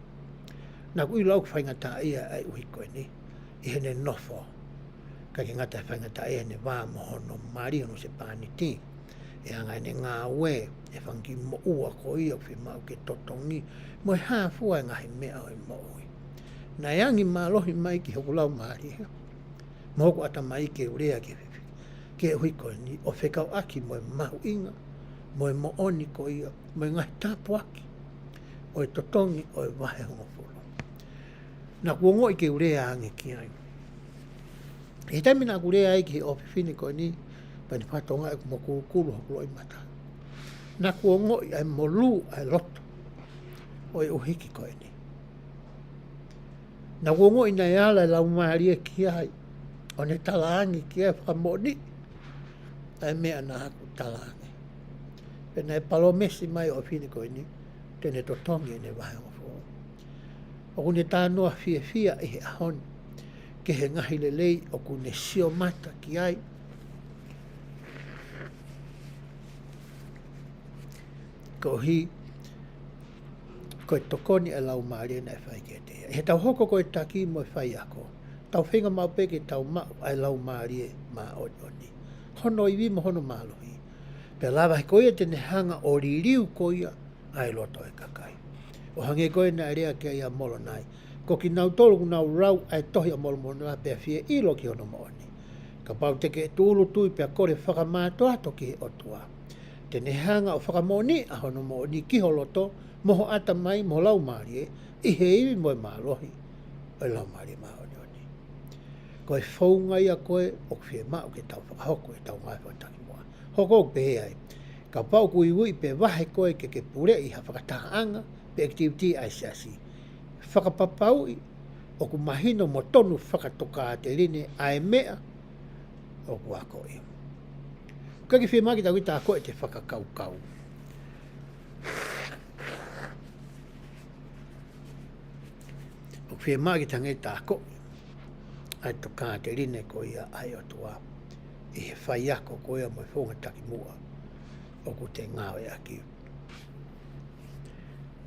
Naʻa ku ʻilo ʻoku faingataʻaʻia ʻa e ʻuhiki ko eni ʻi heʻene nofo. ʻIkai ke ngata he faingataʻaʻia ʻene vā mo hono mali, hono husepāniti. ʻE anga ʻene ngāue, ʻa e fanga kiʻi moʻua ko ia ʻoku fiemaʻu ke totongi, mo e hā fua e ngaahi meʻa ʻo e moʻui. Naʻe angi mālohi mai ki hoku laumālie mo hoku ʻatamai ke u lea ki he, ki he ʻuhiki ko eni, ʻo fekauʻaki mo e mahuʻinga mo e moʻoni ko ia, mo e ngaahi tāpuaki ʻo e totongi ʻo e vahe hongofulu. Naʻa ku ongoʻi ke u lea ange ki ai. ʻI he taimi naʻa ku lea ai ki he ʻofefine ko eni, pea ne fakatokangaʻi ʻoku mokulukulu hoku loʻimata. Naʻa ku ongoʻi ʻa e molū ʻa e loto ʻo e ʻuhiki ko eni. Naʻa ku ongoʻi naʻe ala e Laumālie ki ai, ʻo ne talaange ki ai, fakamoʻoni ʻa e meʻa naʻa ku talaange. Pea naʻe palōmesi mai ʻa e ʻofefine ko eni, te ne totongi ʻene vahe hongofulu. ʻOku ne talanoa fiefia ʻi he ʻaho ni ki he ngaahi lelei ʻoku ne sio mata ki ai. Koeʻuhi ko e tokoni ʻa e Laumālie naʻe fai kiate ia. ʻI heʻetau hoko ko e taki mo e faiako, tau feinga maʻu pē ke tau maʻu ʻa e Laumālie Māʻoniʻoni, hono ivi mo hono mālohi. Pea lava he ko ia te ne hanga ʻo liliu ko ia ʻa e loto ʻo e kakai. ʻO hangē ko e naʻe lea ki ai ʻa Molonai. Ko kinautolu ʻoku nau lau ʻa e Tohi ʻa Molomona pea fie ʻilo ki hono moʻoni. Kapau te ke tūʻulutui pea kole fakamātoato ki he ʻOtua, te ne hanga ʻo fakamoʻoniʻi ʻa hono moʻoni ki ho loto, mo ho ʻatamai, mo ho laumālie, ʻi he ivi mo e mālohi ʻo e Laumālie Māʻoniʻoni. Ko e founga ia ko ē ʻoku fiemaʻu ke tau fakahoko ʻetau ngāue fakatakimuʻa. Hoko ʻo pehē ai, kapau ʻoku uiuiʻi pe vahe koe ke ke puleʻi ha fakatahaʻanga pe activity ʻa e siasi, fakapapauʻi ʻoku mahino mo tonu fakatokāteline ʻa e meʻa ʻoku akoʻi. ʻOku ʻikai ke fiemaʻu ke tau kiʻi tā ko ē ʻete fakakaukau. ʻOku fiemaʻu ke tau hanga ʻo tā ko ē ʻa e tokāteline ko ia ʻa e ʻOtua ʻi he faiako ko ia mo e founga takimuʻa ʻoku te ngāueʻaki.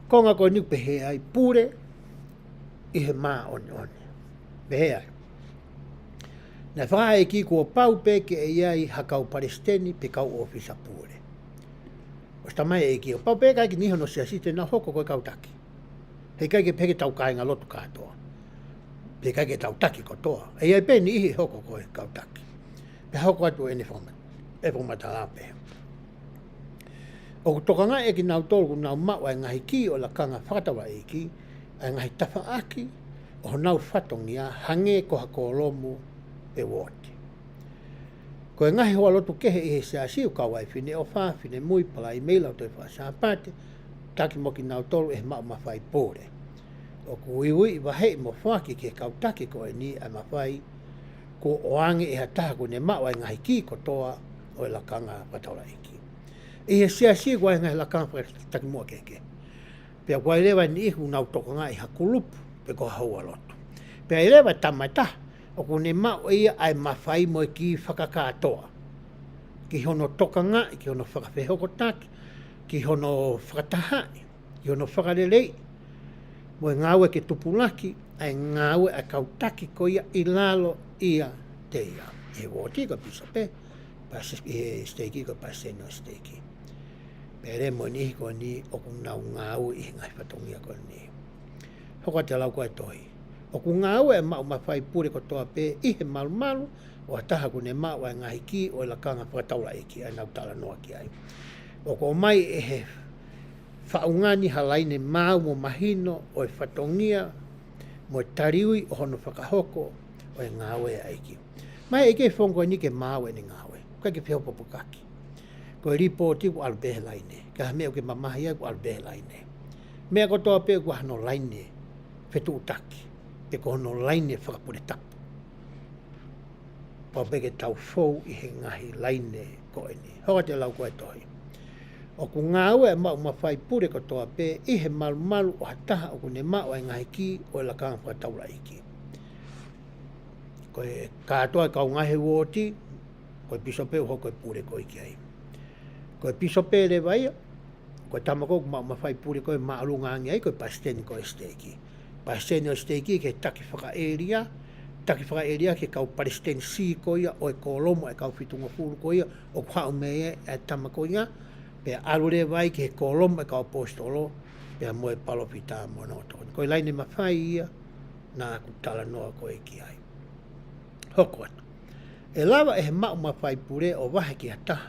Konga ko eni ʻoku pehē ai, pule ʻi he māʻoniʻoni. Pehē ai, naʻe fakaʻeiki kuo pau pē ke ʻi ai ha kau palesiteni pe kau ʻōfisa pule. ʻOsi talamai ʻe he ʻEiki, kuo pau pē kae ʻikai ke ʻi ai hono siasi te nau hoko ko e kau taki. Heʻikai ke pehē ke tau kāingalotu kātoa, pe ʻikai ke tau taki kotoa. ʻE ʻi ai pē niʻihi ʻe hoko ko e kau taki. Pea hoko atu ʻene fakama-, ʻene fakamatala pē. ʻOku tokangaʻi ʻe kinautolu ʻoku nau maʻu ʻa e ngaahi kī ʻo e lakanga fakataulaʻeiki ʻa e ngaahi tafaʻaki ʻo honau fatongia hangē ko ha kōlomu pe uooti. Ko e ngaahi houalotu kehe ʻi he siasi, ʻoku kau ai e Fineʻofa, Finemui, Palaimeli, Lautohi Faka-Sāpate, taki mo kinautolu ʻe he maʻu mafai pule. ʻOku uiuiʻi, vaheʻi mo foaki ki he kau taki ko eni ʻa e mafai kuo ʻoange ʻe ha taha ʻoku ne maʻu ʻa e ngaahi kī kotoa ʻo e lakanga fakataulaʻeiki. ʻI he siasi ʻoku ʻi ai e ngaahi lakanga fakatakimuʻa kehekehe. Pea ʻoku ʻi ai leva e niʻihi ʻoku nau tokangaʻi ha kulupu pe ko ha houalotu. Pea ʻi ai leva e tama ʻe taha ʻoku ne maʻu ʻe ia ʻa e mafai mo e kī fakakātoa ki hono tokangaʻi, ki hono fakafehokotaki, ki hono fakatahaʻi, ki hono fakaleleiʻi, mo e ngāue ke tupulaki ʻa e ngāue ʻa e kau taki ko ia ʻi lalo ʻiate ia. ʻI he uooti ko e pīsope, palasi-, ʻi he siteiki ko e palesiteni ʻo e siteiki. Pea ʻi ai leva mo e niʻihi ko eni ʻoku nau ngāue ʻi he ngaahi fatongia ko eni. Hoko atu e lau ko ē ʻa e tohi, ʻoku ngāue e maʻu mafai pule kotoa pē ʻi he malumalu ʻo ha taha ʻoku ne maʻu ʻa e ngaahi kī ʻo e lakanga fakataulaʻeiki ʻa ia naʻa ku talanoa ki ai. ʻOku ʻomai ʻe he faʻunga ni ha laine maau mo mahino ʻo e fatongia mo e taliui ʻo hono fakahoko ʻo e ngāue ʻa e ʻEiki. Mai ʻe he ʻEiki e founga ko eni ke maau ʻene ngāue. ʻIkai ke fehopopokaki. Ko e lipooti ʻoku ʻalu pē he laine. Ka ko ha meʻa ʻoku ke mamahi ai ʻoku ʻalu pē he laine. Meʻa kotoa pē ʻoku ʻi ai hano laine fetuʻutaki. He ko hono laine fakapule tapu. Pau pē ke tau fou ʻi he ngaahi laine ko eni. Hoko atu e lau ko e tohi. ʻOku ngāue e maʻu mafai pule kotoa pē ʻi he malumalu ʻo ha taha ʻoku ne maʻu e ngaahi kī ʻo e lakanga fakataulaʻeiki. Ko e kātoa e kau ngaahi uooti, ko e pīsope ʻoku hoko e pule ko ē ki ai. Ko e pīsope leva ia, ko e tama ko ē ʻoku maʻu mafai pule ko ē māʻolunga ange ai, ko e palesiteni ko ē siteiki. Palesiteni ʻo e siteiki ki he taki fakaʻēlia, taki fakaʻēlia ki he kau palesiteni sī ko ia ʻo e kōlomu e kau fitungofulu ko ia ʻoku haʻu mei ai e tama ko ia, pea ʻalu leva ai ki he kōlomu e kau ʻaposetolo, pea mo e palōfita mo hono tokoni. Ko e laine mafai ia naʻa ku talanoa ko ē ki ai. Hoko atu. ʻE lava ʻe he maʻu mafai pule ʻo vahe ki ha taha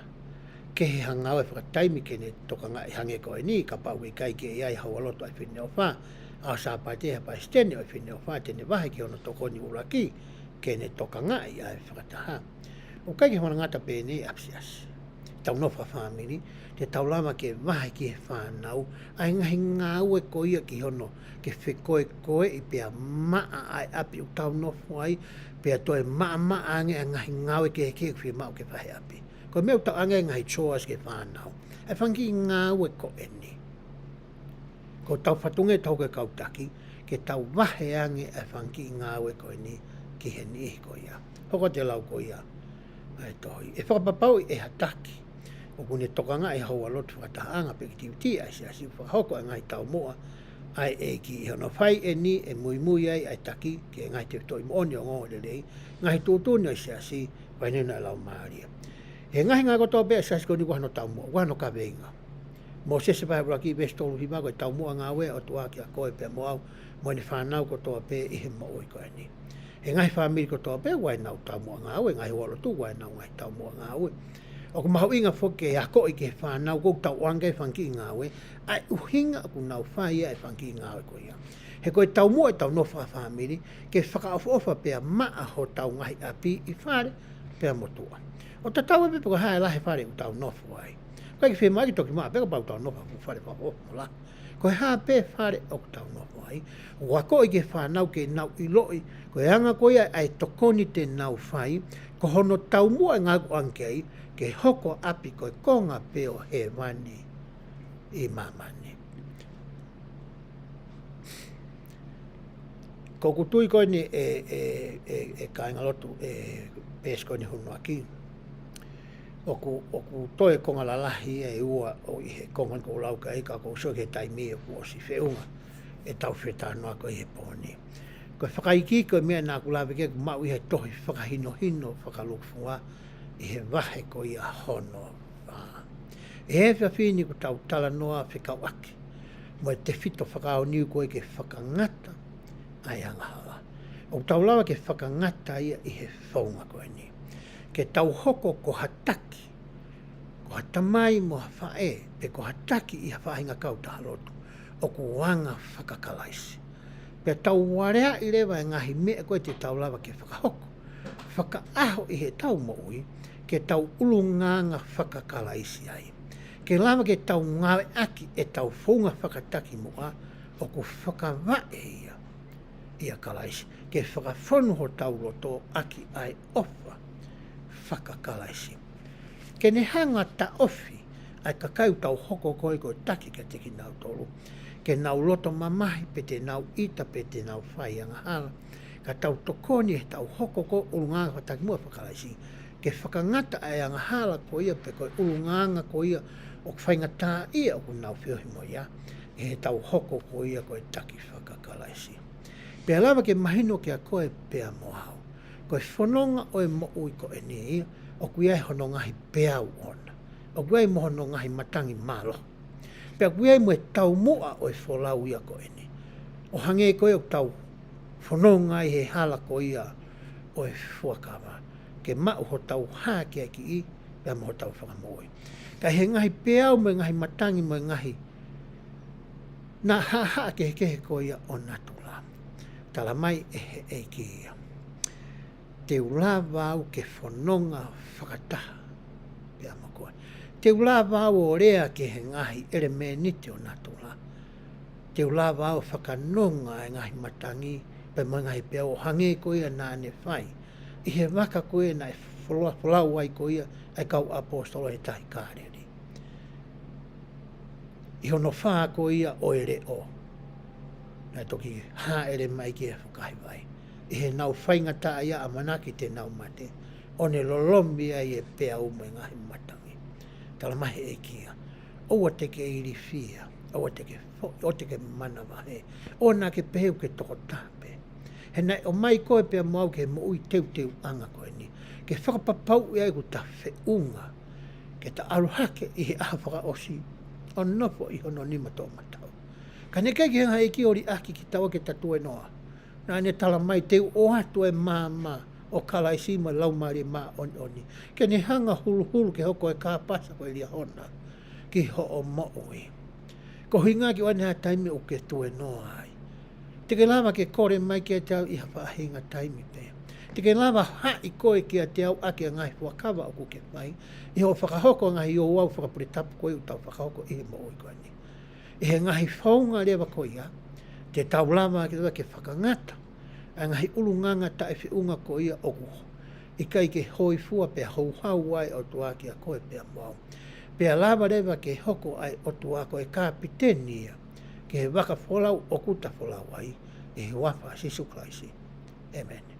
kehe ha ngāue fakataimi ke ne tokangaʻi, hangē ko eni, kapau ʻe ʻikai ke ʻi ai ha houalotu ʻa e Fineʻofa, ʻa e Sāpate, ha palesiteni ʻo e Fineʻofa te ne vahe ki hono tokoni ʻuluaki ke ne tokangaʻi ʻa e fakataha. ʻOku ʻikai ke fakangatangata pē eni ʻa e siasi. Tau nofo fakafāmili, te tau lava ke vahe ki he fānau ʻa e ngaahi ngāue ko ia ki hono ke fekoekoeʻi pea maʻa ʻa e ʻapi ʻoku tau nofo ai, pea toe maʻamaʻa ange ʻa e ngaahi ngāue kehekehe ʻoku fiemaʻu ke fai he ʻapi. Ko e meʻa ʻoku tau ʻoange e ngaahi chores ki he fānau, ʻa e fanga kiʻi ngāue ko eni. Ko hotau fatongia ʻetau ko e kau taki, ke tau vahe ange ʻa e fanga kiʻi ngāue ko eni ki he niʻihi ko ia. Hoko atu e lau ko ia ʻa e tohi. ʻE fakapapauʻi ʻe ha taki ʻoku ne tokangaʻi ha houalotu fakatahaʻanga pe ʻekitivitī ʻa e siasi ʻoku fakahoko ʻa e ngaahi taumuʻa ʻa e ʻEiki. ʻI hono fai eni ʻe muimui ai ʻa e taki ki he ngaahi tefitoʻi moʻoni ʻo e ongoongolelei, ngaahi tuʻutuʻuni ʻo e siasi, pea ʻi heʻene laumālie. He ngaahi ngāue kotoa pē ʻa e siasi ko eni ʻoku ʻi ai hano taumuʻa, ʻoku ʻi ai hano kaveinga. Mōsese vahe ʻuluaki veesi tolu hiva, ko e taumuʻa ngāue ʻa e ʻOtua kiate koe pea mo au, mo ʻene fānau kotoa pē ʻi he moʻui ko eni. He ngaahi fāmili kotoa pē ʻoku ʻi ai ʻenau taumuʻa ngāue, ngaahi houalotu ʻoku ʻi ai ʻenau ngaahi taumuʻa ngāue. ʻOku mahuʻinga foki ke akoʻi ki he fānau ʻoku tau ʻoange ki ai e fanga kiʻi ngāue, ʻa e ʻuhinga ʻoku nau fai ai e fanga kiʻi ngāue ko ia. He ko e taumuʻa ʻetau nofo fakafāmili, ke fakaʻofoʻofa pea maʻa hotau ngaahi ʻapi ʻi fale pea mo tuʻa. ʻO tatau ai pē pe ko e hā e lahi e fale ʻoku tau nofo ai. ʻOku ʻikai ke fiemaʻu ke toki maʻa pē kapau ʻoku tau nofo ʻi ha fuʻu fale fakaʻofoʻofa mo lahi. Ko e hā pē fale ʻoku tau nofo ai, ʻoku akoʻi ki he fānau ke nau ʻiloʻi ko e anga ko ia ʻa e tokoni te nau fai, ko hono taumuʻa e ngāue ʻoku ʻoange ki ai, ke hoko ʻapi ko e konga pē ʻo hēvani ʻi māmani. Ko ʻeku tui ko eni ʻe, ʻe, ʻe, ʻe kāingalotu, ʻe, peesi ko eni hono ʻuluaki. ʻOku, ʻoku toe konga lalahi ʻe ua ʻo ʻi he konga ko ʻeku lau ki ai, ka ʻoku ou sio ki he taimi ʻoku ʻosi feʻunga ʻetau fetalanoaʻaki ʻi he pō ni. Ko e fakaikiiki ko e meʻa naʻa ku lave ki ai ʻoku maʻu ʻi he tohi Fakahinohino Fakalūkufua ʻi he vahe ko ia hono fā. ʻI he efiafi ni ʻoku tau talanoa fekauʻaki mo e tefito fakaʻaonga ko ē ke fakangata ʻa e angahala. ʻOku tau lava ke fakangata ia ʻi he founga ko eni. Ke tau hoko ko ha taki, ko ha tamai mo ha faʻē, pe ko ha taki ʻi ha faʻahinga kautaha lotu ʻoku anga fakakalaisi. Pea tau aleaʻi leva e ngaahi meʻa ko ē te tau lava ke fakahoko fakaʻaho ʻi heʻetau moʻui, ke tau ʻulungaanga fakakalaisi ai. Ke lava ke tau ngāueʻaki ʻetau founga fakatakimuʻa ʻoku fakavaʻe ia ʻia Kalaisi, ke fakafonu hotau loto ʻaki ʻa e ʻofa fakakalaisi. Ke ne hanga ʻo taʻofi ʻa e kakai ʻoku tau hoko ko ē ko e taki kiate kinautolu, ke nau loto mamahi pe te nau ʻita pe te nau fai angahala, ka tau tokoni heʻetau hoko ko e ʻulungaanga fakatakimuʻa fakakalaisi, ke fakangata ʻa e angahala ko ia pe ko e ʻulungaanga ko ia ʻoku faingataʻaʻia ʻoku nau feohi mo ia, ʻi heʻetau hoko ko ia ko e taki fakakalaisi. Pea lava ke mahino kiate koe pea mo au, ko e fononga ʻo e moʻui ko eni ia, ʻoku ʻi ai hono ngaahi peau ʻoʻona, ʻoku ʻi ai mo hono ngaahi matangi mālohi. Pea ʻoku ʻi ai mo e taumuʻa ʻo e folau ia ko eni. ʻO hangē ko ē ʻoku tau fononga ʻi he hala ko ia ʻo e fuakava, ke maʻu hotau hakeakiʻi pea mo hotau fakamoʻui. Ka ʻi he ngaahi peau mo e ngaahi matangi mo e ngaahi naʻa haʻahaʻa kehekehe ko ia ʻo natula, tala mai ʻe he ʻEiki ia, te u lava au ke fononga fakataha pea mo koe. Te u lava au ʻo lea ki he ngaahi ʻelemēniti ʻo natula. Te u lava au ʻo fakanonga e ngaahi matangi pea mo e ngaahi peau ʻo hangē ko ia naʻa ne fai ʻi he vaka ko ia naʻe fola-, folau ai ko ia ʻa e kau ʻaposetolo he tahi Kāleli. ʻI hono fā ko ia ʻo e leʻo, naʻe toki hāʻele mai ki he fukahi vai. ʻI heʻenau faingataʻaʻia ʻamanaki te nau mate, ʻo ne lolomi ai e peau mo e ngaahi matangi. Talamai ʻe he ʻEiki ia, ʻoua te ke ilifia, ʻoua te ke fo-, ʻoua te ke manavahē, ʻoua naʻa ke pehē ʻoku ke tokotaha pē. He naʻe ʻomai koe pea mo au ki he moʻui teuteuʻanga ko eni, ke fakapapauʻi ai ʻoku ta feʻunga ke ta ʻalu hake ʻi he ʻaho fakaʻosi ʻo nofo ʻi hono nima toʻomataʻu. Ka naʻe ʻikai ke hanga ʻe he ʻEiki ʻo liʻaki kitaua ke ta tuēnoa. Naʻa ne talamai, te u ʻoatu e maama ʻo Kalaisi mo e Laumālie Māʻoniʻoni ke ne hanga ʻo huluhulu ke hoko e kāpasa ko e Liahona ki hoʻo moʻui. Ko e ʻuhinga ke ʻoua naʻa ha taimi ʻoku ke tuēnoa ai. Te ke lava ke kole mai kiate au ʻi ha faʻahinga taimi pē. Te ke lava haʻi koe kiate au ʻaki ʻa e ngaahi fuakava ʻoku ke fai ʻi hoʻo fakahoko ʻa e ngaahi ouau fakapuletapu ko ia ʻoku tau fakahoko ʻi he moʻui ko eni. ʻI he ngaahi founga leva ko ia, te tau lava ke, lava ke fakangata ʻa e ngaahi ʻulungaanga taʻefeʻunga ko ia ʻoku ʻikai ke hōifua pea houhau ai ʻOtua kiate koe pea mo au. Pea lava leva ke hoko ʻa e ʻOtua ko e kapiteni ia ki he vaka folau ʻoku ta folau ai, ʻi he huafa ʻo Sīsū Kalaisi. ʻĒmeni.